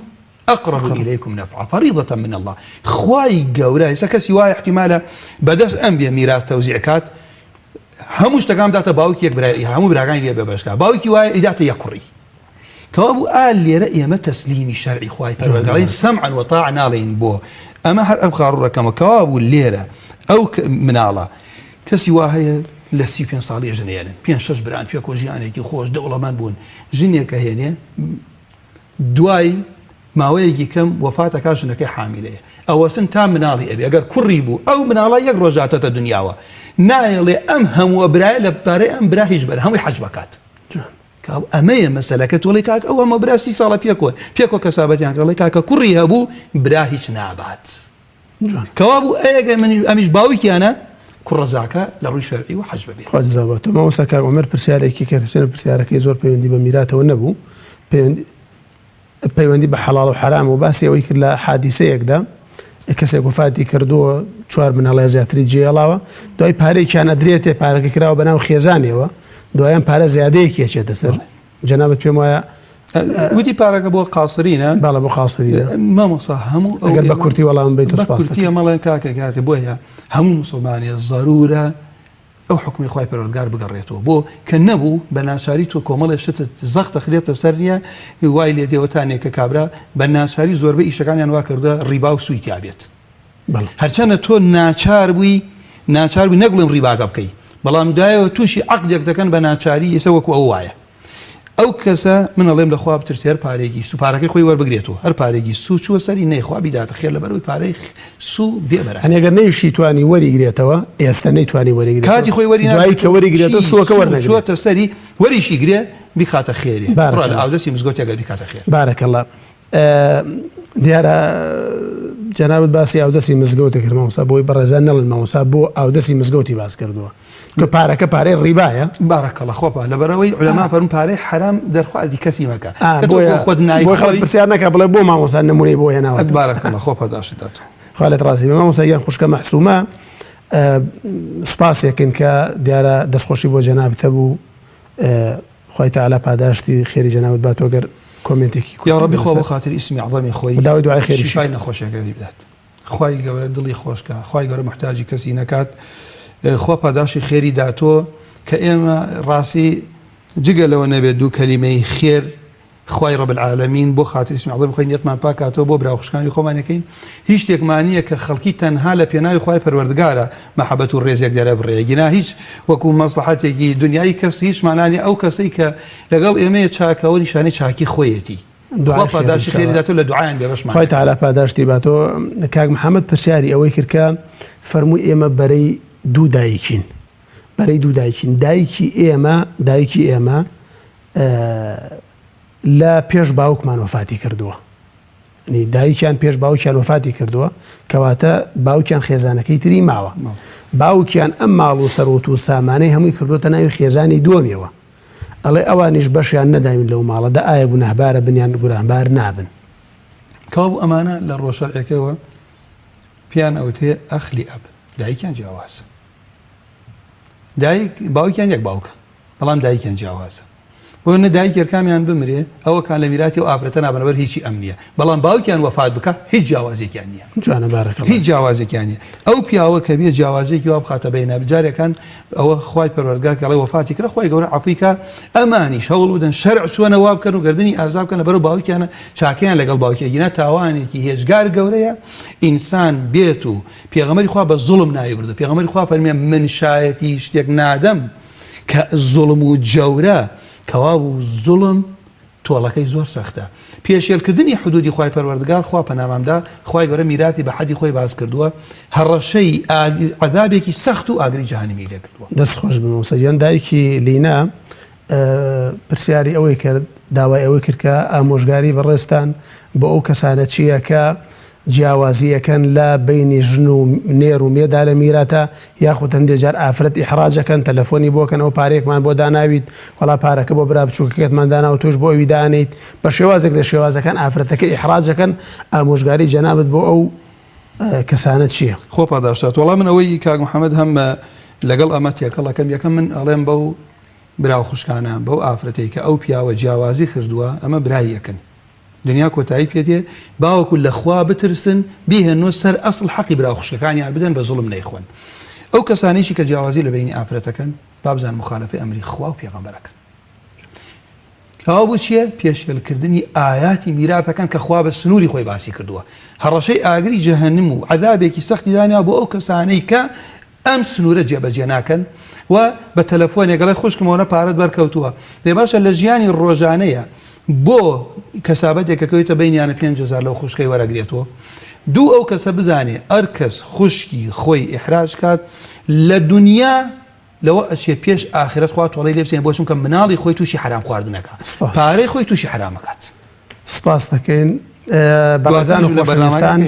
اقرب الیکم نفعا فریضة من اللە خوای گەورە ئێستا کەسی وایە احتیمالە بەدەست ئەم بێ میراث تەوزیع کات هەموو شتەکان بداتە باوکی یەک برای هەموو براکانی لێ بەبەشکا باوکی وایە ئیداتە یەک کوڕی کەوابوو ئا لێرە ئێمە تەسلیمی شەرعی خوای پەروەردگارین سەمعا وطاعە ناڵێین بۆ ئەمە هەر ئەم خاڕوڕەکەمە کەوابوو لێرە ئەو مناڵە کەسی وا هەیە لە 35 ساڵی ژنێنن پێ شەش بران پێکۆ ژیانێکی خۆش دەوڵەمەند بوون ژنێکە هێنێ دوای ماوەیەکی کەم وەفاتەکە ژنەکەی حامیلەیە ئەوەسن تا مناڵی ئەبێ ئەگەر کوڕی بوو ئەو مناڵە یەک ڕۆژاتەتە دنیاوە نایەڵێ ئەم هەمووە برایە لە پارەی ئەم برا هیچ بەر هەمووی حەج بکات کاو ئەمەیە مەسەلەکە تۆ ڵێی کاک ئەو هەموو برا سی ساڵە پێکۆ پێکۆ کەسابەتیان کرد ڵێ کاکە کوڕی هەبوو برا هیچ نابات کەوابوو ئەگەر من ئەمیش باوکیانە کوڕەزاکە لە ڕووی شەرعی و حەج ببێ خوا جزا باتۆ مامۆستا کاک عومەر پرسیارێکی کرد چەند پرسیارەکەی زۆر پەیوەندی بە میراتەوە نەبوو پەیوەندی پەیوەندی بە حەڵاڵ و حەرام و باسی ئەوەی کرد لە حادیسەیەکدا کەسێک وەفاتی کردووە چوار مناڵی زیاتری جێڵاوە دوای پارێکیان ئەدرێتێ پارەکە کراوە بەناو خێزانیەوە دوایان پارە زیادەیەکی ئەچێتە سەر جەنابت پێم وایە وتی پارەکە بۆ قاسرینە باڵە بۆ قاسرینە مامۆسا هەموو ئەگەر بە کورتی وەڵام بیت سپاس کورتی ئەمەڵێن کاکە کاکە بۆیە هەموو مسلمانێ زەرورە ئەو حوکمەی خوای پەروەردگار بگەڕێتەوە بۆ کە نەبوو بە ناچاری تۆ کۆمەڵێ شتت زەخت دەخرێتە سەر نییە وای لێ دێوە تانێ کە کابرا بە ناچاری زۆربەی ئیشەکانیان وا کردە ڕیبا و سووی تیا بێت هەرچەنە تۆ ناچار بووی ناچار بووی نەک بڵێم ڕیباکە بکەی بەڵام دوایەوە تووشی عەقدێک دەکەن بە ناچاری ئێستا وەکو ئەو وایە ئەو کەسە من ئەڵێم لە خوا بترسێ هەر پارەیەکی سوو پارەکەی خۆی وەربگرێتەوە هەر پارەیەکی سوو چووە سەری نەی خوا بیداتە خێر لەبەرئەوەی پارەی سوو بێ بەرامبەر. هەنێ گەر نەیشی توانی وەریگرێتەوە ئێستە نەیتوانی وەریگرێتەوە کاتی خۆی وەری دوایی کە وەریگرێتەوە سووەکە وەرنەگرێ چووەتە سەری وەریشی گرێ بیخاتە خێرێ بارک بڕا لە اللە. ئاودەستی مزگەوتێک گەر بیکاتە خێر. بارک اللە. دیارە جەنابت باسی ئاودەسی مزگەوتە کرد مامۆستا بۆی بەڕێزان نەڵێن مامۆستا بۆ ئاودەسی مزگەوتی باس کردووە کە پارەکە پارەی ڕیبایە بارەکەڵە خۆپا لەبەرەوەی علەما فەرموون پارەی حەرام دەرخوازی کەسی مەکە کە تۆ بۆ خۆت نای بۆ خەڵک پرسیار نەکە بڵێ بۆ مامۆستا نمونەی بۆ هێناوە بارەکەڵە خۆ پاداشت دات خوا لێت ڕازی بێ مامۆستا گیان خوشکە مەحسومە سوپاسێکن کە دیارە دەستخۆشی بۆ جەنابت هەبوو خوای تەعالا پاداشتی خێری جەنابت باتەوە گەر کۆمێنتێکی یا ڕەبی خوا بۆ خاتری ئیسمی عەزەمی خۆی داوای دوعای خێری شیفای نەخۆشیەکانی بدات خوای گەورە دڵی خۆشکە خوای گەورە محتاجی کەسی نەکات خوا پاداشی خێری داتۆ کە ئێمە ڕاستی جگە لەوە نەبێت دوو کەلیمەی خێر خوای رب العالمین بۆ خاتری اسمی عظیم خۆی نیەتمان پاک کاتەوە بۆ برا و خوشکانی خۆمان ئەکەین هیچ شتێکمان نییە کە خەڵکی تەنها لە پێناوی خوای پەروەردگارە مەحەبەت و ڕێزێک دەرەبڕێ گینا هیچ وەکو مەسڵەحەتێکی دنیایی کەس هیچ مانانی ئەو کەسەی کە لەگەڵ ئێمەیە چاکەوە نیشانەی چاکی خۆیەتی خوا پاداشتی خێری داتەوە لە دوعایان بێبەشمان خوای تعالی پاداشتی باتەوە کاک محەممەد پرسیاری ئەوەی کرد کە فەرمووی ئێمە بەرەی دوو دایکین بەرەی دوو دایکین دایکی ئێمە دایکی ئێمە لە پێش باوکمان وەفاتی کردووە دایکیان پێش باوکیان وەفاتی کردووە کەواتە باوکیان خێزانەکەی تری ماوە باوکیان ئەم ماڵ و سەروت و سامانەی هەمووی کردوتە ناوی خێزانی دووەمیەوە ئەڵێ ئەوانیش بەشیان نەداوین لەو ماڵە دە ئایا گوناهبارە بنیان گوناهبار نابن کەوابوو ئەمانە لە ڕووە شەرعیەکەوە پێیان ئەوترێ ئەخلی ئەب دایکیان جیاوازە دایک باوکیان یەک باوکە بەڵام دایکیان جیاوازە بۆ نە دایک یەرکامیان بمرێ ئەوەکان لە میراتی و ئافرەتە نابنەبەر هیچی ئەم نییە بەڵام باوکیان وەفات بکە هیچ جیاوازێکیان نییە جوانە بارەکە هیچ جیاوازێکیان نییە ئەو پیاوە کە بێ جیاوازێکی وا بخاتە بینە جارێکان ئەوە خوای پەروەردگار کە ئەڵێ وەفاتی کرا خوای گەورە عەفوی کا ئەمانیش هەوڵ بدەن شەرع چۆنە وا بکەن و گردنی ئازا بکەن لەبەرو باوکیانە چاکەیان لەگەڵ باوکی گینا تاوانێکی هێجگار گەورەیە ئینسان بێت و پێغەمبەری خوا بە زوڵم ناوی بردو پێغەمبەری خوا فەرمیە من شایەتی شتێک نادەم کە زوڵم و جەورە کەوابوو زوڵم تۆڵەکەی زۆر سەختە پێشێلکردنی حدودی خوای پەروەردگار خوا پەنامامدا خوای گەورە میراتی بە حەدی خۆی باس کردووە هەڕەشەی عەذابێکی سەخت و ئاگری جەهەنمی لێکردووە. دەست خۆش بێ مامۆستا گیان دایکی لینا. پرسیاری ئەوەی کرد، داوای ئەوەی کرد کە ئامۆژگاری بەڕێزتان بۆ ئەو کەسانە چییە کە جیاوازییەکەن لە بەینی ژن و نێر و مێدا لە میراتە یاخود هەندێک جار ئافرەت ئیحراجەکەن تەلەفۆنی بۆکەن ئەو پارەیەکمان بۆ داناویت وەڵا پارەکە بۆ برا بچووکەکەتمان داناوە تۆش بۆ ئەوی دانیت بە شێوازێک لە شێوازەکان ئافرەتەکە ئیحراجەکەن ئامۆژگاری جەنابت بۆ ئەو کەسانە چییە؟ خۆ پاداشتات وەڵا من ئەوەی کاک محەممەد هەم لەگەڵ ئەمە تێکەڵەکەم یەکەم من ئەڵێم بەو برا و خوشکانە بەو ئافرەتەی کە ئەو پیاوە جیاوازی خردووە ئەمە برای یەکن دنیا کۆتایی پێ دێ باوەکو لە خوا بترسن بیهێننۆ سەر ئەسڵ حەقی برا و خوشکەکانیان بدەن بە زوڵم نەیخۆن ئەو کەسانەیشی کە جیاوازی لە بەینی ئافرەتەکەن بابزان مخالفەی ئەمری خوا و پێغەمبەرەکەن کەوا بوو چییە؟ پێشێلکردنی ئایاتی میراتەکان کە خوا بە سنووری خۆی باسی کردووە هەڕەشەی ئاگری جەهەنم و عەذابێکی سەختی دانیا بۆ ئەو کەسانەی کە ئەم سنوورە جێبەجێ ناکەن و بە تەلەفۆنێک ئەڵێ خوشکم ئەوەنە پارەت بەرکەوتووە دەی باشە لە ژیانی ڕۆژانەیە بۆ کەسابەتێک کە کەویتە بینیانە 5000 لەو خوشکەی وەرەگرێتەوە دوو ئەو کەسە بزانێ ئەر کەس خوشکی خۆی ئیحراج کات لە دنیا لەوە ئەچێ پێش ئاخرەت خوا تۆڵەی لێ بسێنێ بۆ چونکە مناڵی خۆی تووشی حەرام خواردنەکە پارەی خۆی تووشی حەرامەکات سپاس دەکەین بەڕێزان و خۆشەویستان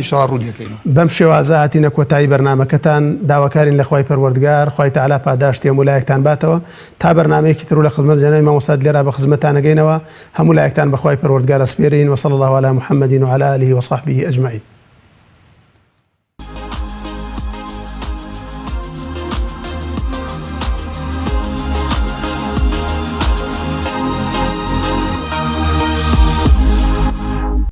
بەم شێوازە هاتینە کۆتایی بەرنامەکەتان داواکارین لە خوای پەروەردگار خوای تەعالا پاداشتی هەموو لایەکتان باتەوە تا بەرنامەیەکی تر و لە خزمەت جەنابی مامۆستا دلێرا بە خزمەتتان ئەگەینەوە هەموو لایەکتان بە خوای پەروەردگار ئەسپێرین وصلی الله علی محمد وعلی آله وصحبه اجمعین.